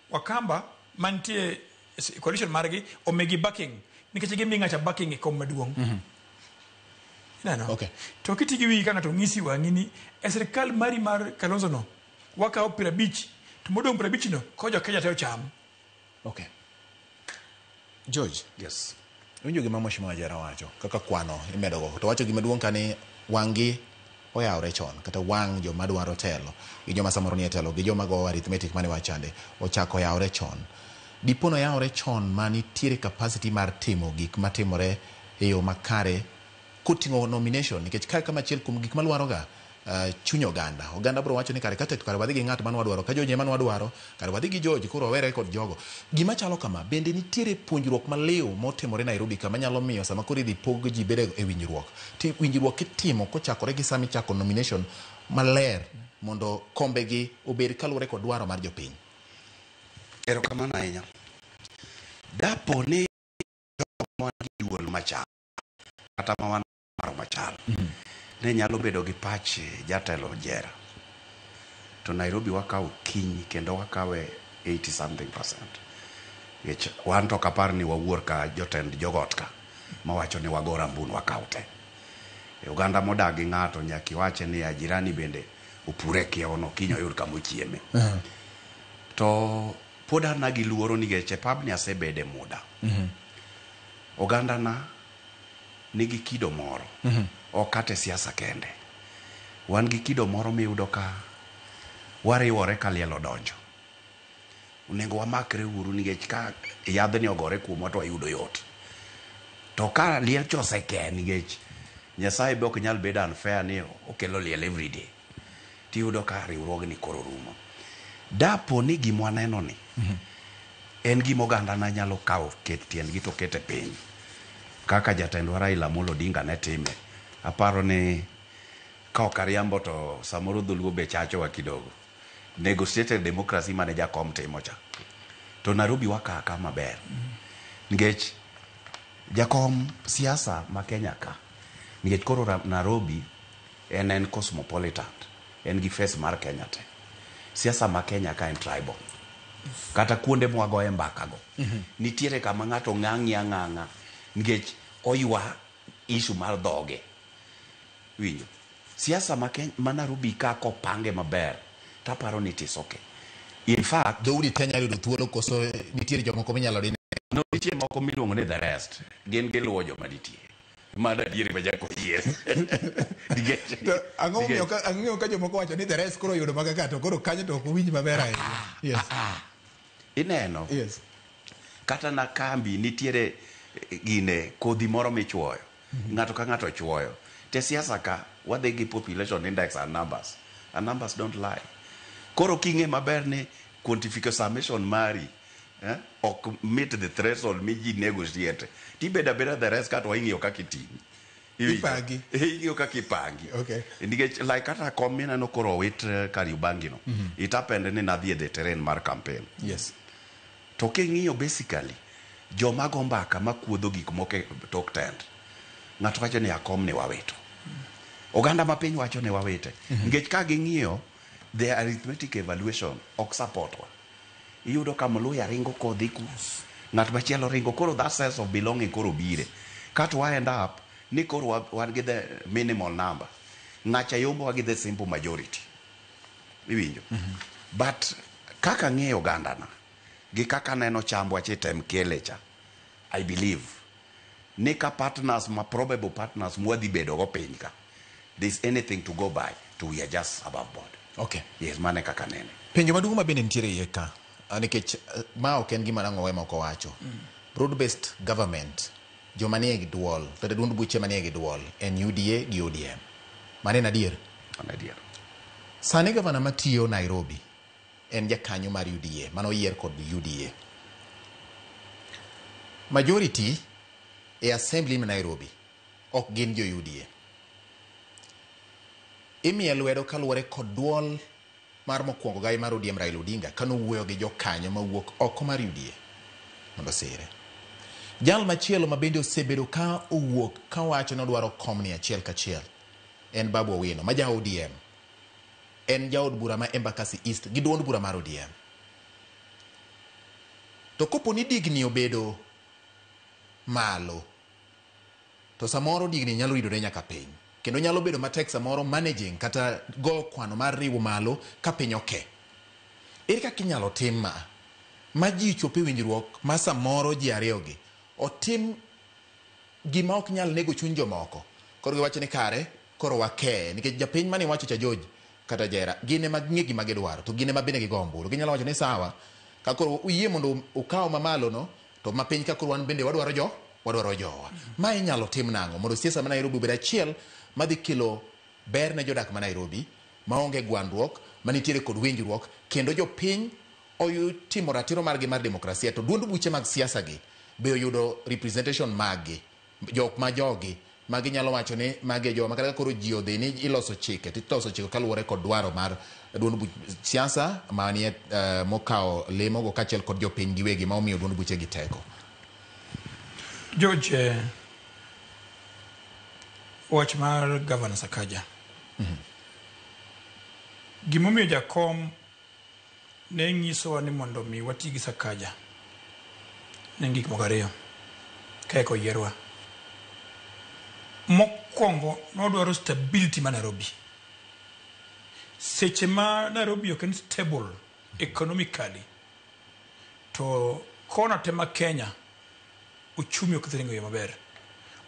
Wakamba mantie e coalition margi omigi backing, nikech gimi ng'acha backing e kom maduong'. Ineno? Okay. To kiti gi wiyi ka ng'ato ng'isi wang'i ni e sirkal mari mar Kalonzo no wakawo 50 to modong' 50 no ko jo Kenya te ocham. Okay. George. Yes. Iwinjo gima Mheshimiwa Jera wacho kaka kwano imedo go. To wacho gima duong' ka ni wang'gi oyawre chon kata wang' joma dwaro telo gi joma samoro nie telo gi joma go arithmetic mane wachande ochako yawre chon. Dipo no yawre chon ma nitiere capacity mar timo gik matimore e yo makare koting'o nomination nikech kae kama achiel kuom gik malwaroga chuny oganda. Oganda bro wacho ni kare kate kare wadhi gi ng'at mane wadwaro ka George ema ne wadwaro kare wadhi gi George koro wawere kod jogo. Gima chalo kama bende nitiere puonjruok maliw motimore Nairobi kama nyalo miyo sama koro idhi pog ji bedo e winjruok. Ti winjruok itimo kochakore gi sama ichako nomination maler mondo kombe gi obed kaluwore kod dwaro mar jopiny. Erokamano ahinya. Dapo ni wan gi duol machal kata ma wan paro machal ne nyalo bedo gi pach jatelo Jera. To Nairobi wakawo kiny kendo wakawe 80 something percent. Nikech wan to ok apar ni wawuor ka jotend jogot ka mawacho ni wago rambun wakaw te. E oganda modak gi ng'ato nyaka iwache ni ya jirani bende opure kiewo no kiny oyud kama ochieme. To pod an gi luoro nikech e pabni asebede muda. Oganda na nigi kido moro. Ok kata e siasa kende. Wan gi kido moro miyudo ka wariwore ka liel odonjo. Onego wamakre uru nikech ka yadhni ogore kuomwa to wayudo yot. To ka liel cha oseke nikech Nyasaye be ok nyal bedo unfair ni okelo liel everyday. Tiyudo ka riwruogni koro rumo. Dapo ni gima waneno ni en gima oganda na nyalo kawo ket tiendgi to ket e piny. Kaka jatendwa Raila Amolo Odinga ne time. Aparo ni ka ok ariambo to samoro dholuo be chachowa kidogo. Negotiated democracy mane jakom timo cha. To Nairobi waka ka maber. Nikech jakom siasa ma Kenya ka. Nikech koro Nairobi en cosmopolitan. En gi face mar Kenya te. Siasa ma Kenya ka en tribal. Kata kuonde mwagoye mbaka go. Nitiere kama ng'ato ng'ang'i ang'ang'a nikech oywa issue mar dhoge. Winjo. Siasa ma, Kenya, ma Nairobi ka kopange maber taparo ni it is okay. In fact, dhoudi te nyalo yudo thuolo koso nitiere jomoko minyalo dine no, nitie moko miluongo ni the rest. Gin giluwo joma nitie. Mano adieri ma nyaka oyier. Nikech- To ang'o momiyo ka ang'eyo ka jomoko wacho ni the rest koro oyudo maga ka to koro kanyo to ok owinj maber ahinya. Yes. Ineno? Yes. Kata na kambi nitiere gine kodhi moro michuoyo. Ng'ato ka ng'ato chuoyo. Te siasa ka wadhi gi population index and numbers. And numbers don't lie. Koro king'e maber ni quantification summation mari ok meet the threshold mi ji negotiate. Tibedo abeda the rest kato ing'iyo kaka iting'i. Iwinjo? Ipangi. Ing'iyo kaka ipangi. Okay. Nikech like kata kom mineno koro owit Kariobangi no. It happened ni nadhi e the terrain mar campaign. Yes. To king'iyo basically joma go mbaka makuodho gik moko e tok tent. Ng'ato wacho ni akom ni wawito. Oganda ma piny wacho ni wawite. Nikech ka ging'iyo the arithmetic evaluation ok support wa. Iyudo ka Mluya ringo kodhi ku. Ng'at machielo ringo koro that sense of belonging koro bire. Kato wa end up ni koro wan gi the minimal number. Ng'acha yombowa gi the simple majority. Iwinjo? But kaka ang'eyo oganda na gi kaka aneno chambwa chitem kele cha, I believe ni ka partners ma probable partners mwadhi bedo go piny ka, there's anything to go by to we are just above board. Okay. Yes, mano e kaka anene. Penjo maduong' ma bende nitiere iye ka, nikech ma ok en gima nang'o ema ok owacho. Broad based government, joma nie gi duol, kata duond buche manie gi duol en UDA gi ODM. Mano en adier? Mano adier. Sani gavana matiyo Nairobi en jakanyo mar UDA, mano oyier kod UDA. Majority e assembly ma Nairobi ok gin jo UDA. Imiye lwedo kaluwore kod duol mar mokwongo gai mar ODM Raila Odinga kanowuoyo gi jokanyo mawuok oko mar UDA mondo osire. Jal machielo ma bende osebedo ka owuok kawacho ni odwaro komni achiel kachiel en Babu Owino ma ja ODM. En jaod bura ma Embakasi East gi duond bura mar ODM. To kopo ni digni obedo malo, to samoro digni nyalo ridore nyaka piny. Kendo nyalo bedo matek samoro managing kata go kwano mar riwo malo ka piny oke. Ere kaka inyalo tim ma? Ma ji chop e winjruok ma samoro ji ariyogi otim gima ok nyal nego chuny jomoko. Koro giwacho ni kare, koro wakee. Nikech japiny mane iwacho cha George kata Jera, gin ema ging'e gima gidwaro, to gin ema bende gigo ombulu. Ginyalo wacho ni sawa, ka koro uyie mondo ukaw mamalo no, to mapiny ka koro wan bende wadwaro jo, wadwaro jowa. Ma inyalo tim nang'o mondo siasa ma Nairobi obed achiel madhi kelo ber ne jodak ma Nairobi, maonge gwandruok, manitiere kod winjruok, kendo jopiny oyutimo ratiro margi mar demokrasia, to duond buche mag siasa gi be oyudo representation maggi, jok ma jogi ma ginyalo wacho ni magi e jowa ma kata ka koro ji odhi ni iloso chike to iloso chike kaluwore kod dwaro mar duond buch siasa manie mokawo lemo go kaachiel kod jopiny giwegi ma omiyo duond buche gi teko. George, wach mar Governor Sakaja. Gimomiyo jakom ne nyisowa ni mondo mi wati gi Sakaja ne en gik moko ariyo ka eka oyierwa. Mokwongo nodwaro stability ma Nairobi. Seche ma Nairobi ok en stable economically to kona te ma Kenya uchumi ok dhi ringo e yo maber.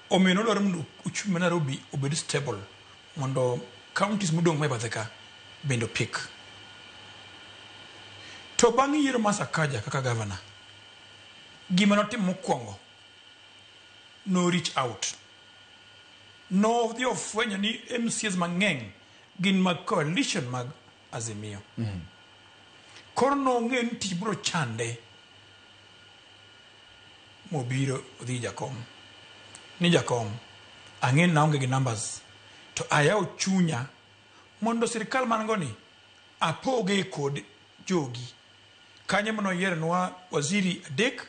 Omiyo nodwaro mondo uchumi ma Nairobi obed stable mondo counties modong' ma e bathe ka bende opik. To bang' yiero mar Sakaja kaka governor, gima notimo mokwongo, no reach out. Nodhi ofwenyo ni MCAs mang'eny gin mag coalition mag Azimio. Koro nong'eyo ni tich biro chande mobiro odhi jakom ni jakom ang'e ni naonge gi numbers to ayawo chunya mondo sirikal man go ni apoge kod jogi kanyo manoyieronwa waziri adek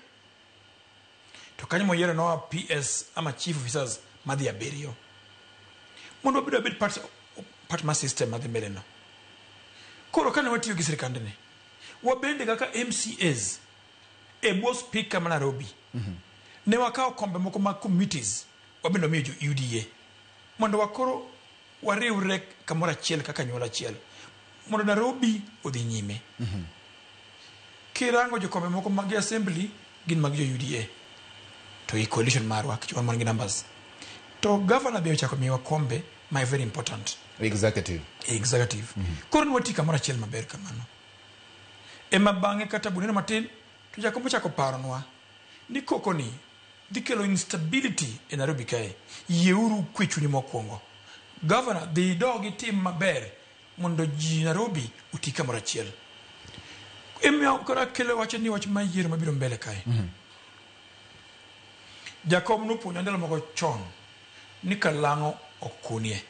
to kanyo moyieronwa PS ama chief officers madhi abiriyo mondo wabed wabed part, part mar system madhi mbele no koro kane watiyo gi sirikandni wabende kaka MCAs e bwo speaker ma Nairobi ne wakawo kombe moko mag committees wabende wamiyo jo UDA mondo wakoro wariwre kamoro achiel kaka anyuola achiel mondo Nairobi odhi nyime. Kirango jokombe moko mag assembly gin mag jo UDA to i coalition marwa nikech wan wan gi numbers to governor be ochako miyowa kombe ma very important Executive. executive koro ne wati kamoro achiel maber kamano ema bang'e kata buneno matin to jakom ochako paronwa ni koko ni dhi kelo instability e Nairobi kae yieuru kwe chunyu mokwongo governor dhi idog itim maber mondo ji Nairobi oti kamoro achiel emiyo koro akelo wacho ni wach mar yiero mabiro mbele kae jakom nopuonja ndalo moko chon ni kalang'o ok kunie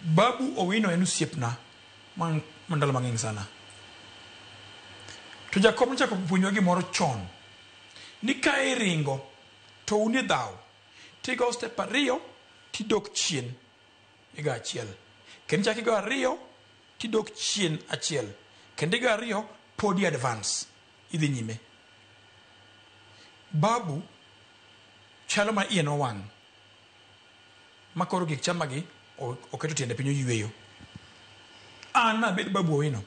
Babu Owino en osiepna ma ma ndalo mang'eny sana to jakom nochako puonjowa gimoro chon ni ka iringo to un e dhaw tigo step ariyo tidok chien igo achiel kendo ichako igo ariyo tidok chien achiel kendo igo ariyo podi advance idhi nyime babu chalo ma iye nowang' ma koro gik chama gi oketo tiende piny oyweyo an nabed Babu Owino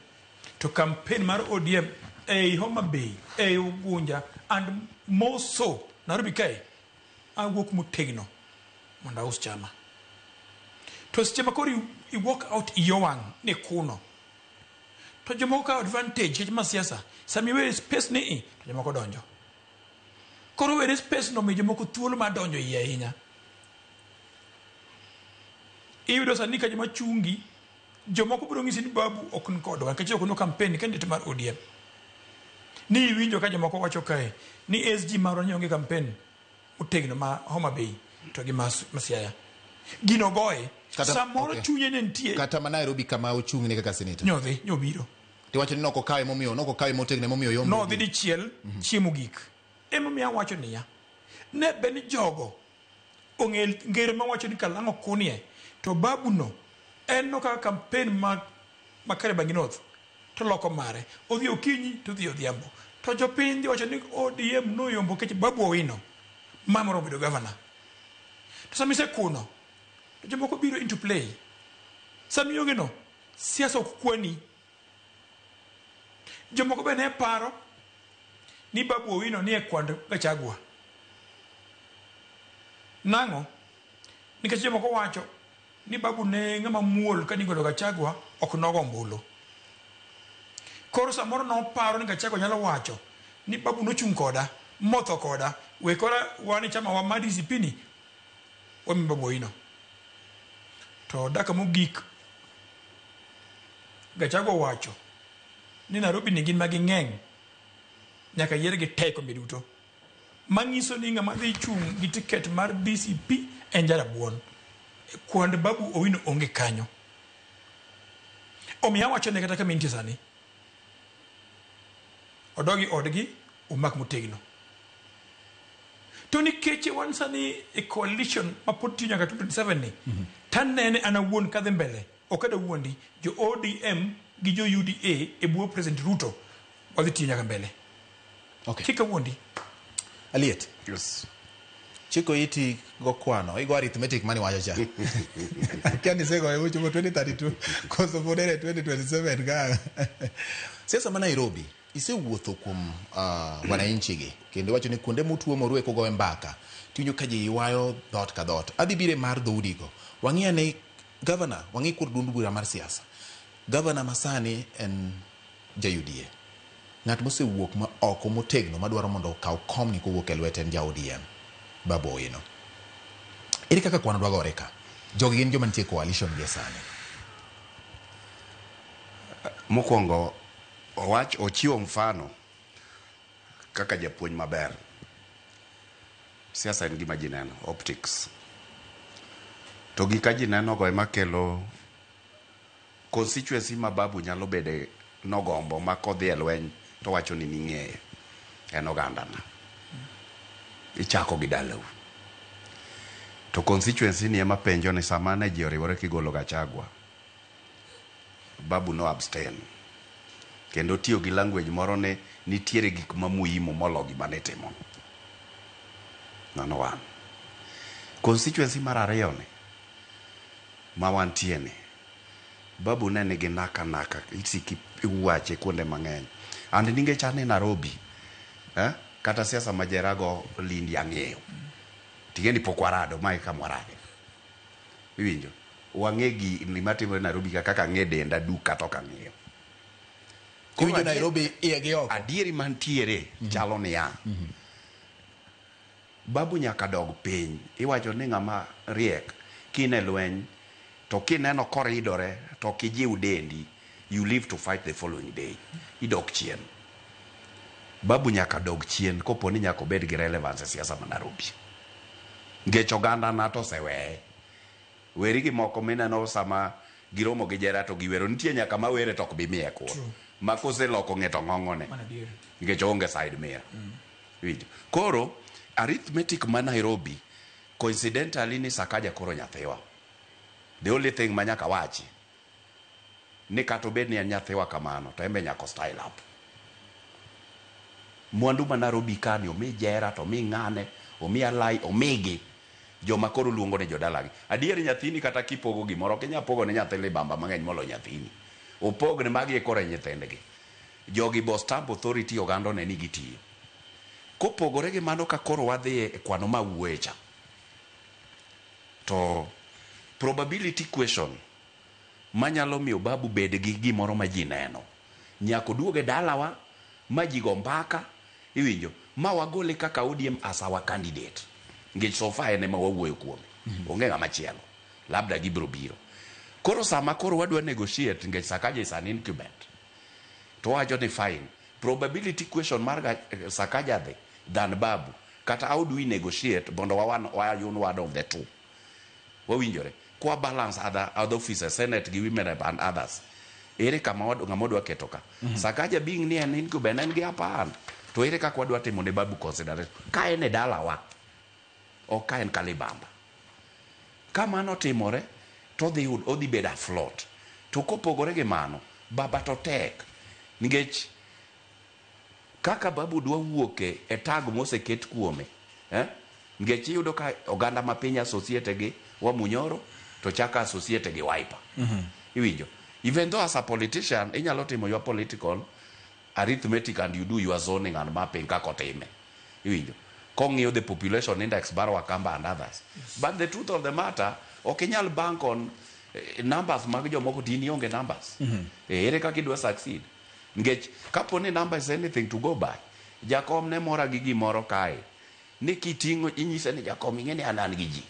to campaign mar ODM ei Homa Bay ei Ugunja and more so Nairobi kae awuok motegno mondo aus chama to seche ma koro i walk out iyo wang' ni kuno to jomoko kawo advantage nikech ma siasa sama iweyo space ni i to jomoko donjo koro were space no mi jomoko thuolo mar donjo iye ahinya iyudo sani ka joma chungi jomoko biro ng'isi ni babu ok ni kodwa nikech ok no campaign candidate mar ODM ni iwinjo ka jomoko wacho kae ni SG marwa ni onge campaign motegno ma Homa Bay to gi ma Siaya gino goye samoro okay. Chunye ne nitie kata ma Nairobi kama ochung'ne kaka senator nyodhi nyobiro tiwacho ni nokokawe momiyo nokokawe motegno momiyo yombo nodhi dichiel chiemo gik emomiyo awacho niya ne be ni jogo ong'e ngero mawacho ni kalang'o kunie to babu no en no kaka campaign ma ma Kariobangi North to loko mare odhi okinyi to odhi odhiambo to jopiny dhi wacho ni ODM noyombo nikech Babu Owino ma moro obedo governor to sama isekuno to jomoko biro into play sama ionge no siasa ok kwani jomoko be ne paro ni Babu Owino ni e kwand Gachagua nang'o nikech jomoko wacho ni Babu ne ng'ama muol ka nigolo Gachagua ok nogo ombulu koro samoro noparo ni Gachagua nyalo wacho ni Babu nochung' koda motho koda we koro wan e chama wa mar DCP ni wami Babu Owino to dakika mogik Gachagua owacho ni Nairobi ni gin ma ging'eny nyaka yiergi te kombe duto manyiso ni ng'ama dhi chung' gi tiket mar DCP en jarabuon kwand Babu Owino onge kanyo omiyo awacho ne kata kama intie sani odogi odgi umak motegno to nikech wan sani e coalition ma pod tiyo nyaka 2027 ni tanene an awuon kadhi mbele Ok adwa wuondi, jo ODM gi jo UDA e bwo President Ruto wadhi tiyo nyaka mbele. Okay. Kik awuondi. Aliet. Yes. Chiko iti go kwano, igo arithmetic mani wacho cha. Akia ni sego uchopo 2032 koso pod en e 2027 ka. Siasa ma Nairobi isewuotho kuom wananchi gi kendo iwacho ni kuonde mutuomoru e kugoye mbaka tiwinjo ka ji ywayo dhoot ka dhoot. Adhi bire mar dhoudigo. Wang'i ane gavana, wang'i kod duond bura mar siasa. Gavana masani en ja UDA. Ng'at mosewuok ma oko motegno madwaro mondo okaw komni kowuok e lwete en ja ODM, Babu Owino. Ere kaka kwano dwa gore ka? Jogi gin joma nitie e coalition gi e sani. Mokwongo owach ochiwo mfano kaka japuonj maber. Siasa en gima ji neno, optics. To gika ji neno go ema kelo constituency ma Babu nyalo bede nogombo ma kodhi e lweny to wacho ni ning'eye en ogandana. Ichako gi dalau. To constituency ni ema penjo ni sama ne ji oriwore kigolo Gachagua, Babu no abstain. Kendo tiyo gi language moro ni nitiere gik ma muhimu molo gima ne timo. Mano one. Constituency mar ariyo ni ma wantie ni Babu ne nigi naka naka isiki iwache kuonde mang'eny. And nikech an e Nairobi, kata siasa ma Jerago Lindi ang'eyo. Ting'e ni pok warado, mae kama warade. Iwinjo? Wang'e gi gima timore Nairobi ka kaka ang'e denda duk kata ok ang'eyo. Iwinjo Nairobi iye gi oko. Adieri mantiere chalo niya. Babu nyaka dog piny. Iwacho ni ng'ama riek kin e lweny to kineno koridore to ok ijiw dendi, you live to fight the following day. Idok chien. Babu nyaka dog chien kopo ni nyaka obed gi relevance e siasa ma Nairobi. Nikech oganda na to oseweye. Weri gi moko mineno sama giromo gi jera to giwero. Nitie nyaka mawere to ok bi miye kura. Ma koseloko ng'e to ng'ong'one. Nikech oonge side mirror. Iwinjo? Koro arithmetic ma Nairobi coincidentally ni Sakaja koro nyathiwa. The only thing ma nyaka wachi ni kata obed ni en nyathiwa kamano to en be nyaka style up. Mwandu ma Nairobi ka ni omi jera to omi ng'ane, omi alai, omigi joma koro luongo ni jodalagi. Adier nyathini kata kipogo gimoro ok inyal pogo ne nyathi libamba mang'eny molo nyathini. Opog ne magi e koro e nyithindgi. Jogi bo stamp authority oganda one ni gitiyo. Kopogore gi mano ka koro wadhi e kwano ma wuoye cha. To probability question manyalo miyo Babu bed gi gimoro ma ji neno. Nyaka oduog e dalawa ma ji go mbaka, iwinjo, ma wagole kaka ODM as our candidate. Nikech so far en ema wawuoyo kuome. Onge ng'ama chielo. Labda gibiro biro. Koro sama koro wadwa negotiate nikech Sakaja is an incumbent. To wawacho ni fine. Probability question mar Sakaja dhi than Babu. Kata how do we negotiate mondo wawan wayun one of the two. Wawinjore. Kwa balance other officers, Senate gi women rep and others. Ere kama ng'ama wadwa keto ka. Sakaja being ni en incumbent en gi upper hand. To ere kaka wadwa timo ne Babu consideration. Ka en e dalawa. Ok ka en Kalibamba. Ka mano timore, to odhi bedo afloat. To kopogore gi mano, Baba to tek. Nikech kaka Babu dwa wuok e tag moseket kuome, Nikech iyudo ka oganda ma piny associate gi Wamunyoro to chako associate gi Wiper. Iwinjo? Even though as a politician inyalo timo your political arithmetic and you do your zoning and mapping kaka otime. Iwinjo? Kong'iyo the population index mar Wakamba and others. But the truth of the matter, ok inyal bank on numbers mag jomoko to in ionge numbers. Ere kaka idwa succeed? Nikech kapo ni number is anything to go by, jakom ne mora gi gimoro kae. Ni kiting'o inyise ni jakom ing'e ni an an gi ji.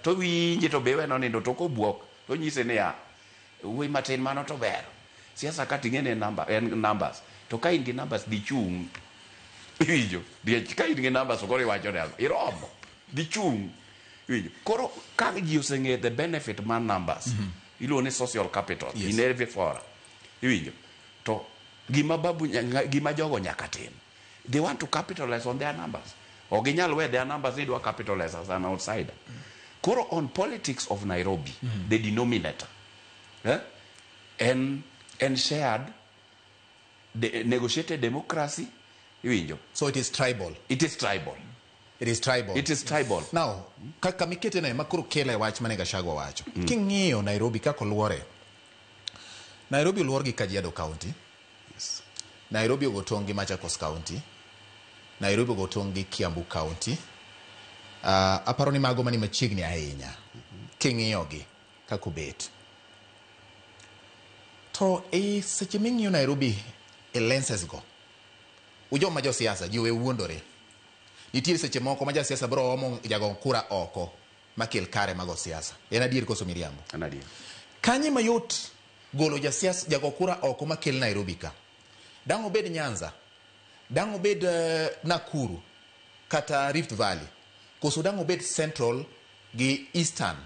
To winje to be weno nindo to kobuok to nyise niya wuoyi matin mano to ber. Siasa ka ting'e ni en number, en numbers. To ka in gi numbers dhi chung'. Iwinjo? Nikech ka in gi numbers to koro iwacho ni ang'o? Iromo. Dhi chung'. Iwinjo? Koro ka ji oseng'eyo the benefit mar numbers, iluongo ni social capital in every fora. Iwinjo? To gima babu gima jogo nyaka tim. They want to capitalize on their numbers. Ok ginyal we their numbers ni idwa capitalize as an outsider. Koro on politics of Nairobi, the denominator. Eh? En shared negotiated democracy, iwinjo. So it is tribal. It is tribal. It is tribal. It is tribal. Now, kaka mikete ne makoro kele wach mane Gachagua wacho. King'iyo Nairobi kaka oluore. Nairobi oluor gi Kajiado County. Yes. Nairobi ogo tong' gi Machakos County. Nairobi ogo tong' gi Kiambu County. Aparo ni mago mani machiegni ahinya. King'iyo gi kaka obet. To e seche ming'iyo Nairobi e lenses go, ujoma josiasa ji owe wuondore. Nitie seche moko ma jasiasa biro omo jago kura oko makel kare mago siasa. En adier koso miriambo? En adier. Kanye mayot golo jasiasa jago kura oko makel Nairobi ka? Dang' obed Nyanza, dang' obed Nakuru kata Rift Valley, koso dang' obed Central gi Eastern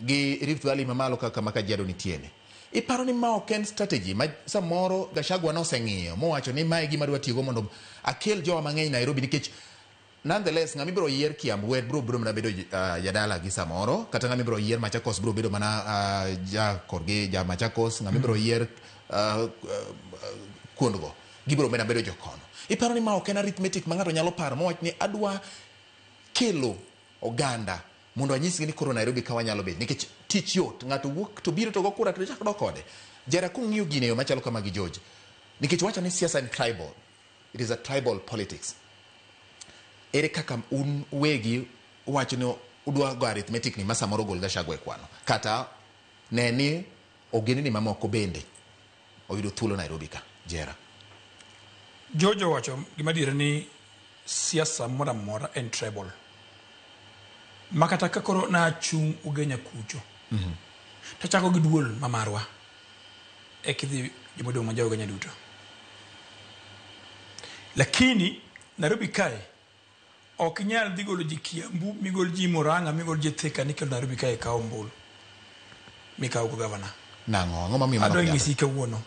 gi Rift Valley mamalo kaka ma Kajiado nitiere. Iparo ni ma ok en strategy ma samoro Gachagua noseng'iyo mowacho ni mae gima adwa tiyogo mondo akel jowa mang'eny Nairobi, nikech nonetheless ng'ama ibiro yier Kiambu biro bedo mana bedo jadala gi samoro, kata ng'ama ibiro yier Machakos biro bedo mana ja korgi ja Machakos, ng'ama ibiro yier kuondgo gibiro mana bedo jokono. Iparo ni ma ok en arithmetic ma ng'ato nyalo paro mowach ni adwa kelo oganda mondo anyisgi ni koro Nairobi ka wanyalo bet, nikech tich yot, ng'ato wuok to biro to go kura to chak dok kode. Jera kung'iyo gini e yo machalo kama gi George, nikech wacho ni siasa en tribal, it is a tribal politics. Ere kaka un wegi wacho ni udwa go arithmetic ni ma samoro gol Gachagua e kwano, kata ne ni ogendni mamoko bende oyudo thuolo Nairobi ka? Jera. George owacho gima adier ni siasa moro amora en tribal. Makata ka koro nachung' Ugenya kucho, tachako gi duol ma marwa e kidhi jomodong' ma jo Ugenya duto. Lakini Nairobi kae ok inyal dhi golo ji Kiambu, migol ji Murang'a, migol ji Thika ni kelo Nairobi kae kawo ombulu mikawo go gavana. Nang'o? Ang'o momiyo mano Adwa ok nyalre? nyisi kawuono.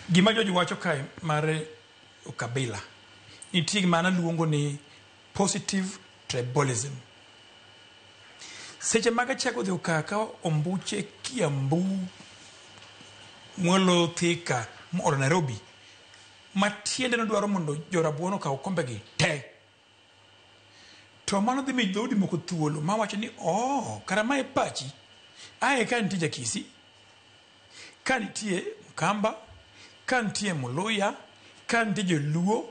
Gima George wacho kae mar ukabila, nitie gima an aluongo ni positive tribalism. Seche ma Gachagua odhi okawo akawa ombuche Kiambu, Mwalo, Thika, mooro Nairobi, matiende nodwaro mondo jorabuon okaw kombegi te. To mano dhi miyo dhoudi moko thuolo mawacho ni oh, kara mae pachi. Ae ka nitie Jakisi, ka nitie Mkamba, ka nitie Muluya, ka nitie Joluo,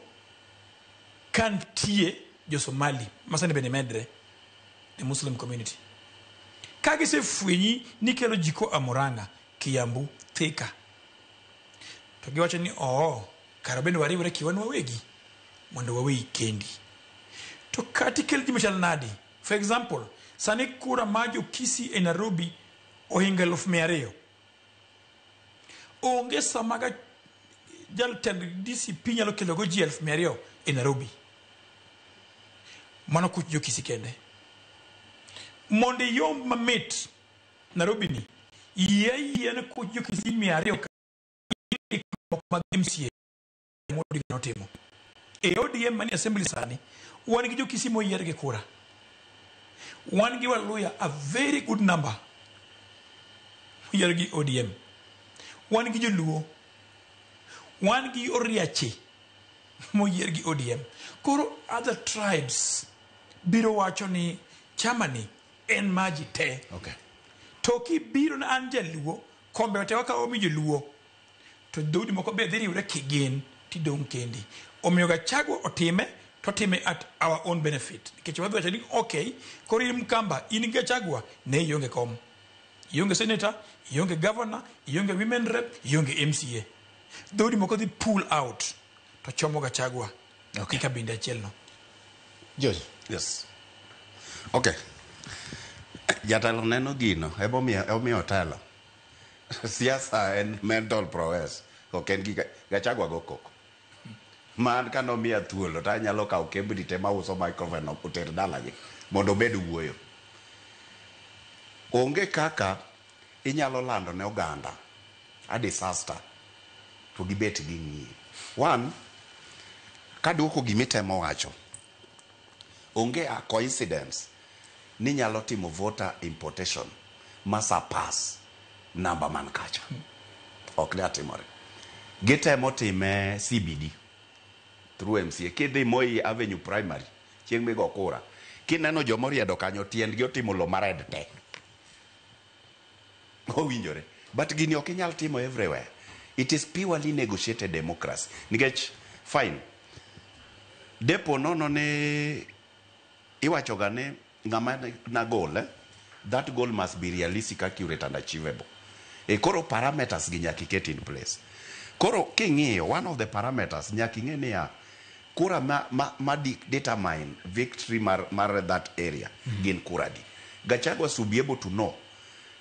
ka nitie Jo-Somali, ma sani bende medre, the Muslim community. Ka gisefwenyi ni kelo ji koa Murang'a, Kiambu, Thika, to giwacho ni oh, kara bende wariwre kiwan wawegi mondo waweyi kendi. To kata ikel ji machal nadi, for example, sani kura mar jo-Kisii e Nairobi ohingo 200,000. Onge sama ga jatend DCP nyalo kelo go ji 200,000 e Nairobi. Mano kuch jo-Kisii kende. Mondo iyomb mamit Nairobi ni, yie ayie ni kuch jo-Kisii 200 mag MCA Modi notimo. E ODM manie assembly sani, wan gi jo-Kisii moyier gi kura. Wan gi Waluya a very good number moyier gi ODM. Wan gi Joluo, wan gi Oriache moyier gi ODM. Koro other tribes biro wacho ni chama ni en maji te. Okay. To kibiro na an jaluo, kombe te wakawo mi joluo, to dhoudi moko be dhi riwre kigin tidong' kendi. Omiyo Gachagua otime, to otime at our own benefit. Nikech wadhi wacho ni okay, koro in Mkamba, in Gachagua, ne ionge kom. Ionge senator, ionge governor, ionge women rep, ionge MCA. Dhoudi moko dhi pull out to chomo Gachagua. Okay. Gi kabinde achiel no. George. Yes. Okay. Jatelo neno gino, emomiyo otelo. Siasa en mental prowess, ok en gika Gachagua go koko. Man kanomiya thuolo to anyalo kawo kembni te mauso microphone oter dalagi mondo obed wuoyo. Onge kaka inyalo lando ne oganda a disaster to gibet ging'iyi. One, kaduoko gimitemo wacho, onge a coincidence ni nyalo timo voter importation ma surpass namba man kacha. Ok nyal timore. Gitemo time CBD through MCA. Kidhi Moi Avenue Primary, chieng' migo kura, kineno joma oriedo kanyo, tiendgi otimo lo mared te. Owinjore. But gini ok inyal timo everywhere. It is purely negotiated democracy. Nikech, fine. Depo nono ni iwachoga ni ng'ama na goal, eh? That goal must be realistic, accurate and achievable. E koro parameters gi nyaka iket in place. Koro king'iyo, one of the parameters nyaka ing'e niya, kura ma determine victory mar that area gin kura di. Gachagua should be able to know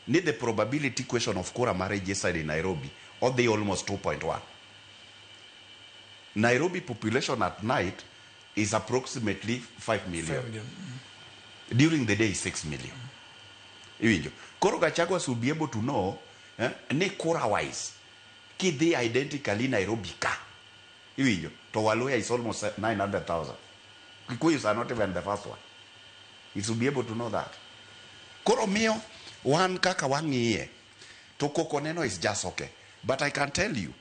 ni the probability question of kura ma registered in Nairobi odhi almost 2.1. Nairobi population at night is approximately 5 million. 5 million. During the day is 6 million. Iwinjo. Koro Gachagua should be able to know ni kura wise kidhi identically Nairobi ka. Iwinjo. To Waluya is almost 900,000. Kikuyus are not even the first one. He should be able to know that. Koro miyo wan kaka wang'iye to koko neno is just okay. But I can tell you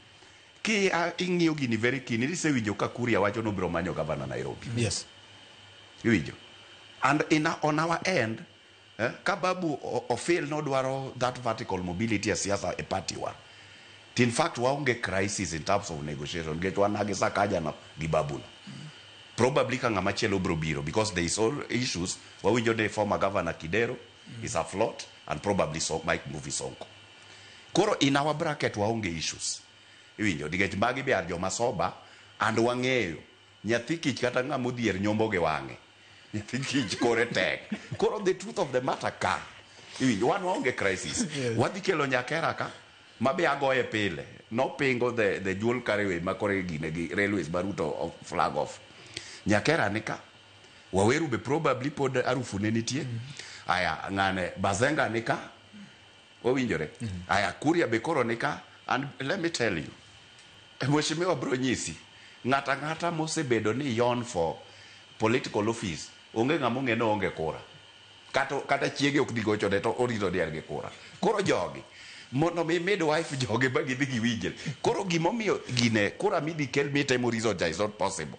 ki ing'iyo gini very keen, isewinjo ka Kuria wacho no biro manyo governor Nairobi. Yes. Iwinjo. And on our end, ka Babu ofil nodwaro that vertical mobility e siasa e party wa. In fact, waonge crisis in terms of negotiation. Nikech wan gi Sakaja no gi Babu no. Probably ka ng'ama chielo biro biro because there is all issues. Wawinjo ni former governor Kidero is afloat and probably so Mike Mbuvi Sonko. Koro in our bracket waonge issues. Iwinjo nikech magi be are joma sober and wang'eyo nyathi kich kata ng'ama odhier nyombo gi wang'e. Nyathi kich kore tek. Koro the truth of the matter ka. Iwinjo wan waonge crisis. Yes. Wadhi kelo nyakera ka mabe agoye pile. Nopingo the dual carriageway ma kore gine gi railways ma Ruto flag off. Nyakera ni ka. Waweru be probably pod arufu ne nitie. Aya ng'ane Bazenga ni ka. Owinjore. Aya Kuria be koro ni ka. And let me tell you, Mheshimiwa bro nyisi, ng'ata ng'ata mosebedo ni yon for political office, onge ng'ama ong'e ni oonge kura. Kata chiege ok dhi gochone to orito ni en gi kura. Koro jogi, mondo mi midwife jogi ba gidhi giwinjre. Koro gimomiyo gine, kura midhi kel mitemo reason cha is not possible.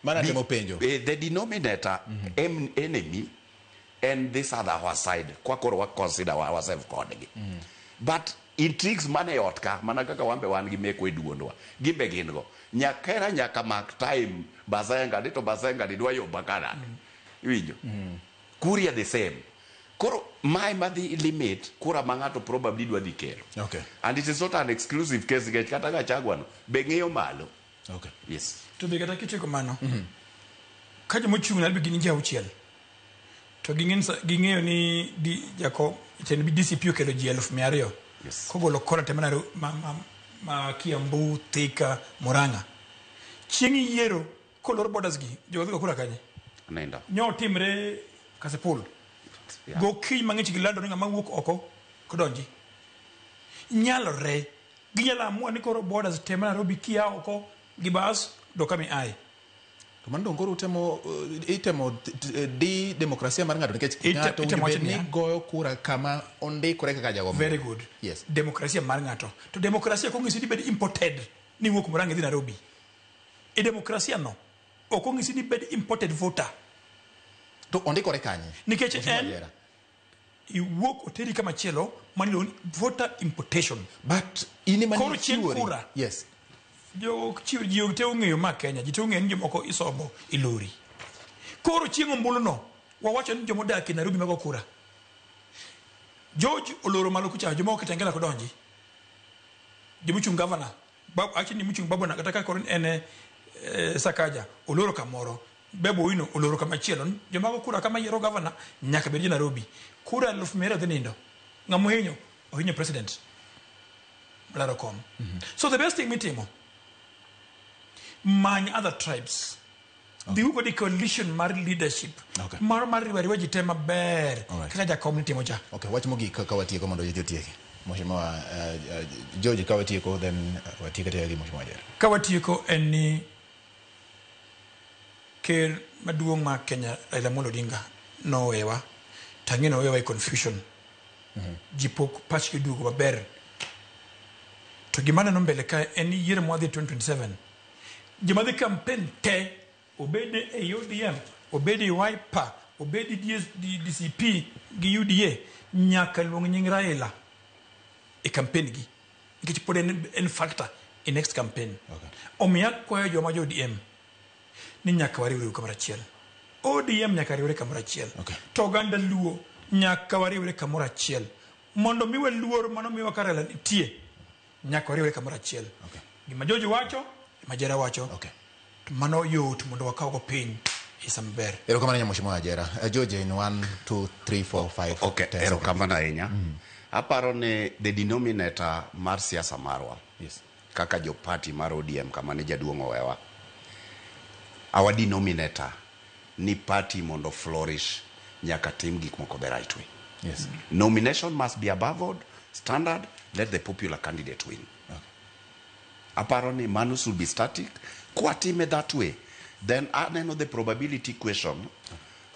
Mana temo penjo. The denominator, enemy, and this other our side. Kwa koro wa consider ourselves kodgi. But intrigues mane e ot ka, mana kaka wan be wan gi mekwa e duondwa, gin be gin go. Nyakera nyaka mak time Bazenga ni to Bazenga ni dwa yomba kanade. Iwinjo? Kuria the same. Koro mae madhi limit kura ma ng'ato probably dwa dhi kelo. And it is not an exclusive case nikech kata Gachagua no be ng'iyo malo. Yes. To be kata kitieko mano, ka joma ochung' Nairobi gin ji auchiel, to ging'eyo ni di, jako tend DCP okelo ji 200,000 kogolo kona te ma Kiambu, Thika, Murang'a. Chieng' yiero kolor borders gi, jogo dhi go kura kanye? Nindo. Nyo timre Kasipul. Gokinyi mang'ich gilando ni ng'ama wuok oko kodonji. Nyalore. Ginyalo amua ni koro borders te ma Nairobi kia oko gi bas dok kama iaye. To mano dong koro utemo itemo di demokrasia mar ng'ato nikech ng'ato Itemo owinjo bed wacho ni niya. goyo kura kama ondikore kaka jago ombulu. Very good. Yes. Demokrasia mar ng'ato. To demokrasia ok onyisi ni bed imported ni wuok Murang'a idhi Nairobi. E demokrasia no ok onyisi ni bed imported voter. To ondikore kanye? Nikech Mheshimiwa en Yiera. iwuok oteri kama chielo mano iluongo ni voter importation. But in ema Koro chieng' ichiwori. kura. Yes. Ji te ong'eyo ma Kenya, ji te ong'eyo ni jomoko isomo e lori. Koro chieng' ombulu no, wawacho ni joma odak e Nairobi mago kura. George oloro malo kucha, jomoko Kitengela kodonji. Jomochung' governor, actually mochung' babu na kata ka koro en Sakaja, oloro kamoro. Babu Owino oloro kama chielo. Joma go kura kama yiero governor nyaka bed jo Nairobi. Kura 200,000 dhi nindo. Ng'ama ohinyo, ohinyo president. Laro kom. So the best thing mitimo, many other tribes. Okay. Dhiu kod coalition mar leadership. Mar riwo ariwa ji te maber. Kaka jakom nitimo cha. Okay, wach mogik ka watieko mondo George otieki. Mheshimiwa George ka watieko then watieko atieka gi Mheshimiwa Wajir. Ka watieko en ni ker maduong' mar Kenya Raila Amolo Odinga nowewa to ang'e ni owewa e confusion. Ji pok pachgi oduogo maber. To gima aneno mbele kae en ni yiero mwadhi 2027 joma dhi campaign te obed e ODM, obed e Wiper, obed e DS, DCP gi UDA nyaka luong nying Raila e campaign gi nikech pod en, en factor e next campaign. Okay. Omiyo akwayo joma jo ODM ni nyaka wariwre kamoro achiel. ODM nyaka riwre kamoro achiel. Okay. To oganda Luo nyaka wariwre kamoro achiel. Mondo miwa luor mano miwa ka Raila nitie nyaka wariwre kamoro achiel. Okay. Gima George wacho, gima Jera wacho. Okay. To mano yot mondo wakawgo piny e sa maber. Erokamano ahinya Mheshimiwa Ajera. George in 1 2 3 4 5 Okay, 10 erokamano ahinya. Aparo ni the denominator mar siasa marwa Yes. kaka jo party mar ODM kama ne jaduong' owewa. Our denominator ni party mondo flourish nyaka tim gik moko the right way. Yes. Nomination must be above board, standard, let the popular candidate win. Okay. Aparo ni mano should be static. Kwatime that way, then aneno the probability equation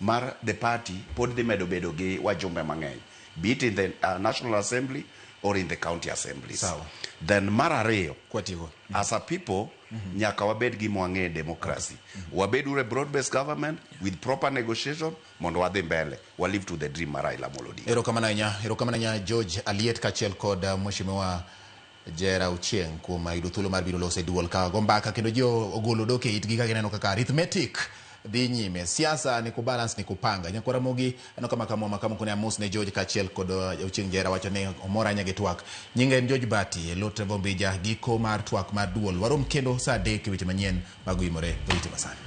mar the party pod dhi medo bedo gi wajumbe mang'eny, be it in the National Assembly or in the county assemblies. Sawa. Then mar ariyo, Kwatieko. as a people, nyaka wabed gi mwang'e democracy. Wabed uru e broad based government with proper negotiation mondo wadhi mbele. Wa live to the dream mar Raila Amolo Odinga. Erokamano ahinya, erokamano ahinya George Aliet kaachiel kod Mheshimiwa Jera Ochieng' kuom yudo thuolo mar biro loso e duol ka go mbaka kendo ji ogolo dok e itgi ka gineno kaka arithmetic dhi nyime. Siasa ni kubalance ni kupanga. Nyakwar Ramogi aneno ka makamu makamu kone amos ne George kaachiel kod Ochieng' Jera wacho ni omor ahinya gi twak. Nyinga en George Bati e lo Trevor Ombija giko mar twak mar duol. Warom kendo saa 3 e weche manyien mag Oimore Oriti Masani.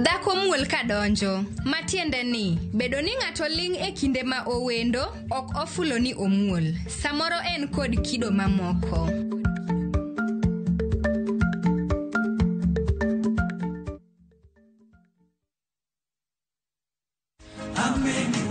Dhako muol ka donjo, matiende ni, bedo ni ng'ato ling' e kinde ma owendo, ok ofulo ni omuol. Samoro en kod kido mamoko. Amen.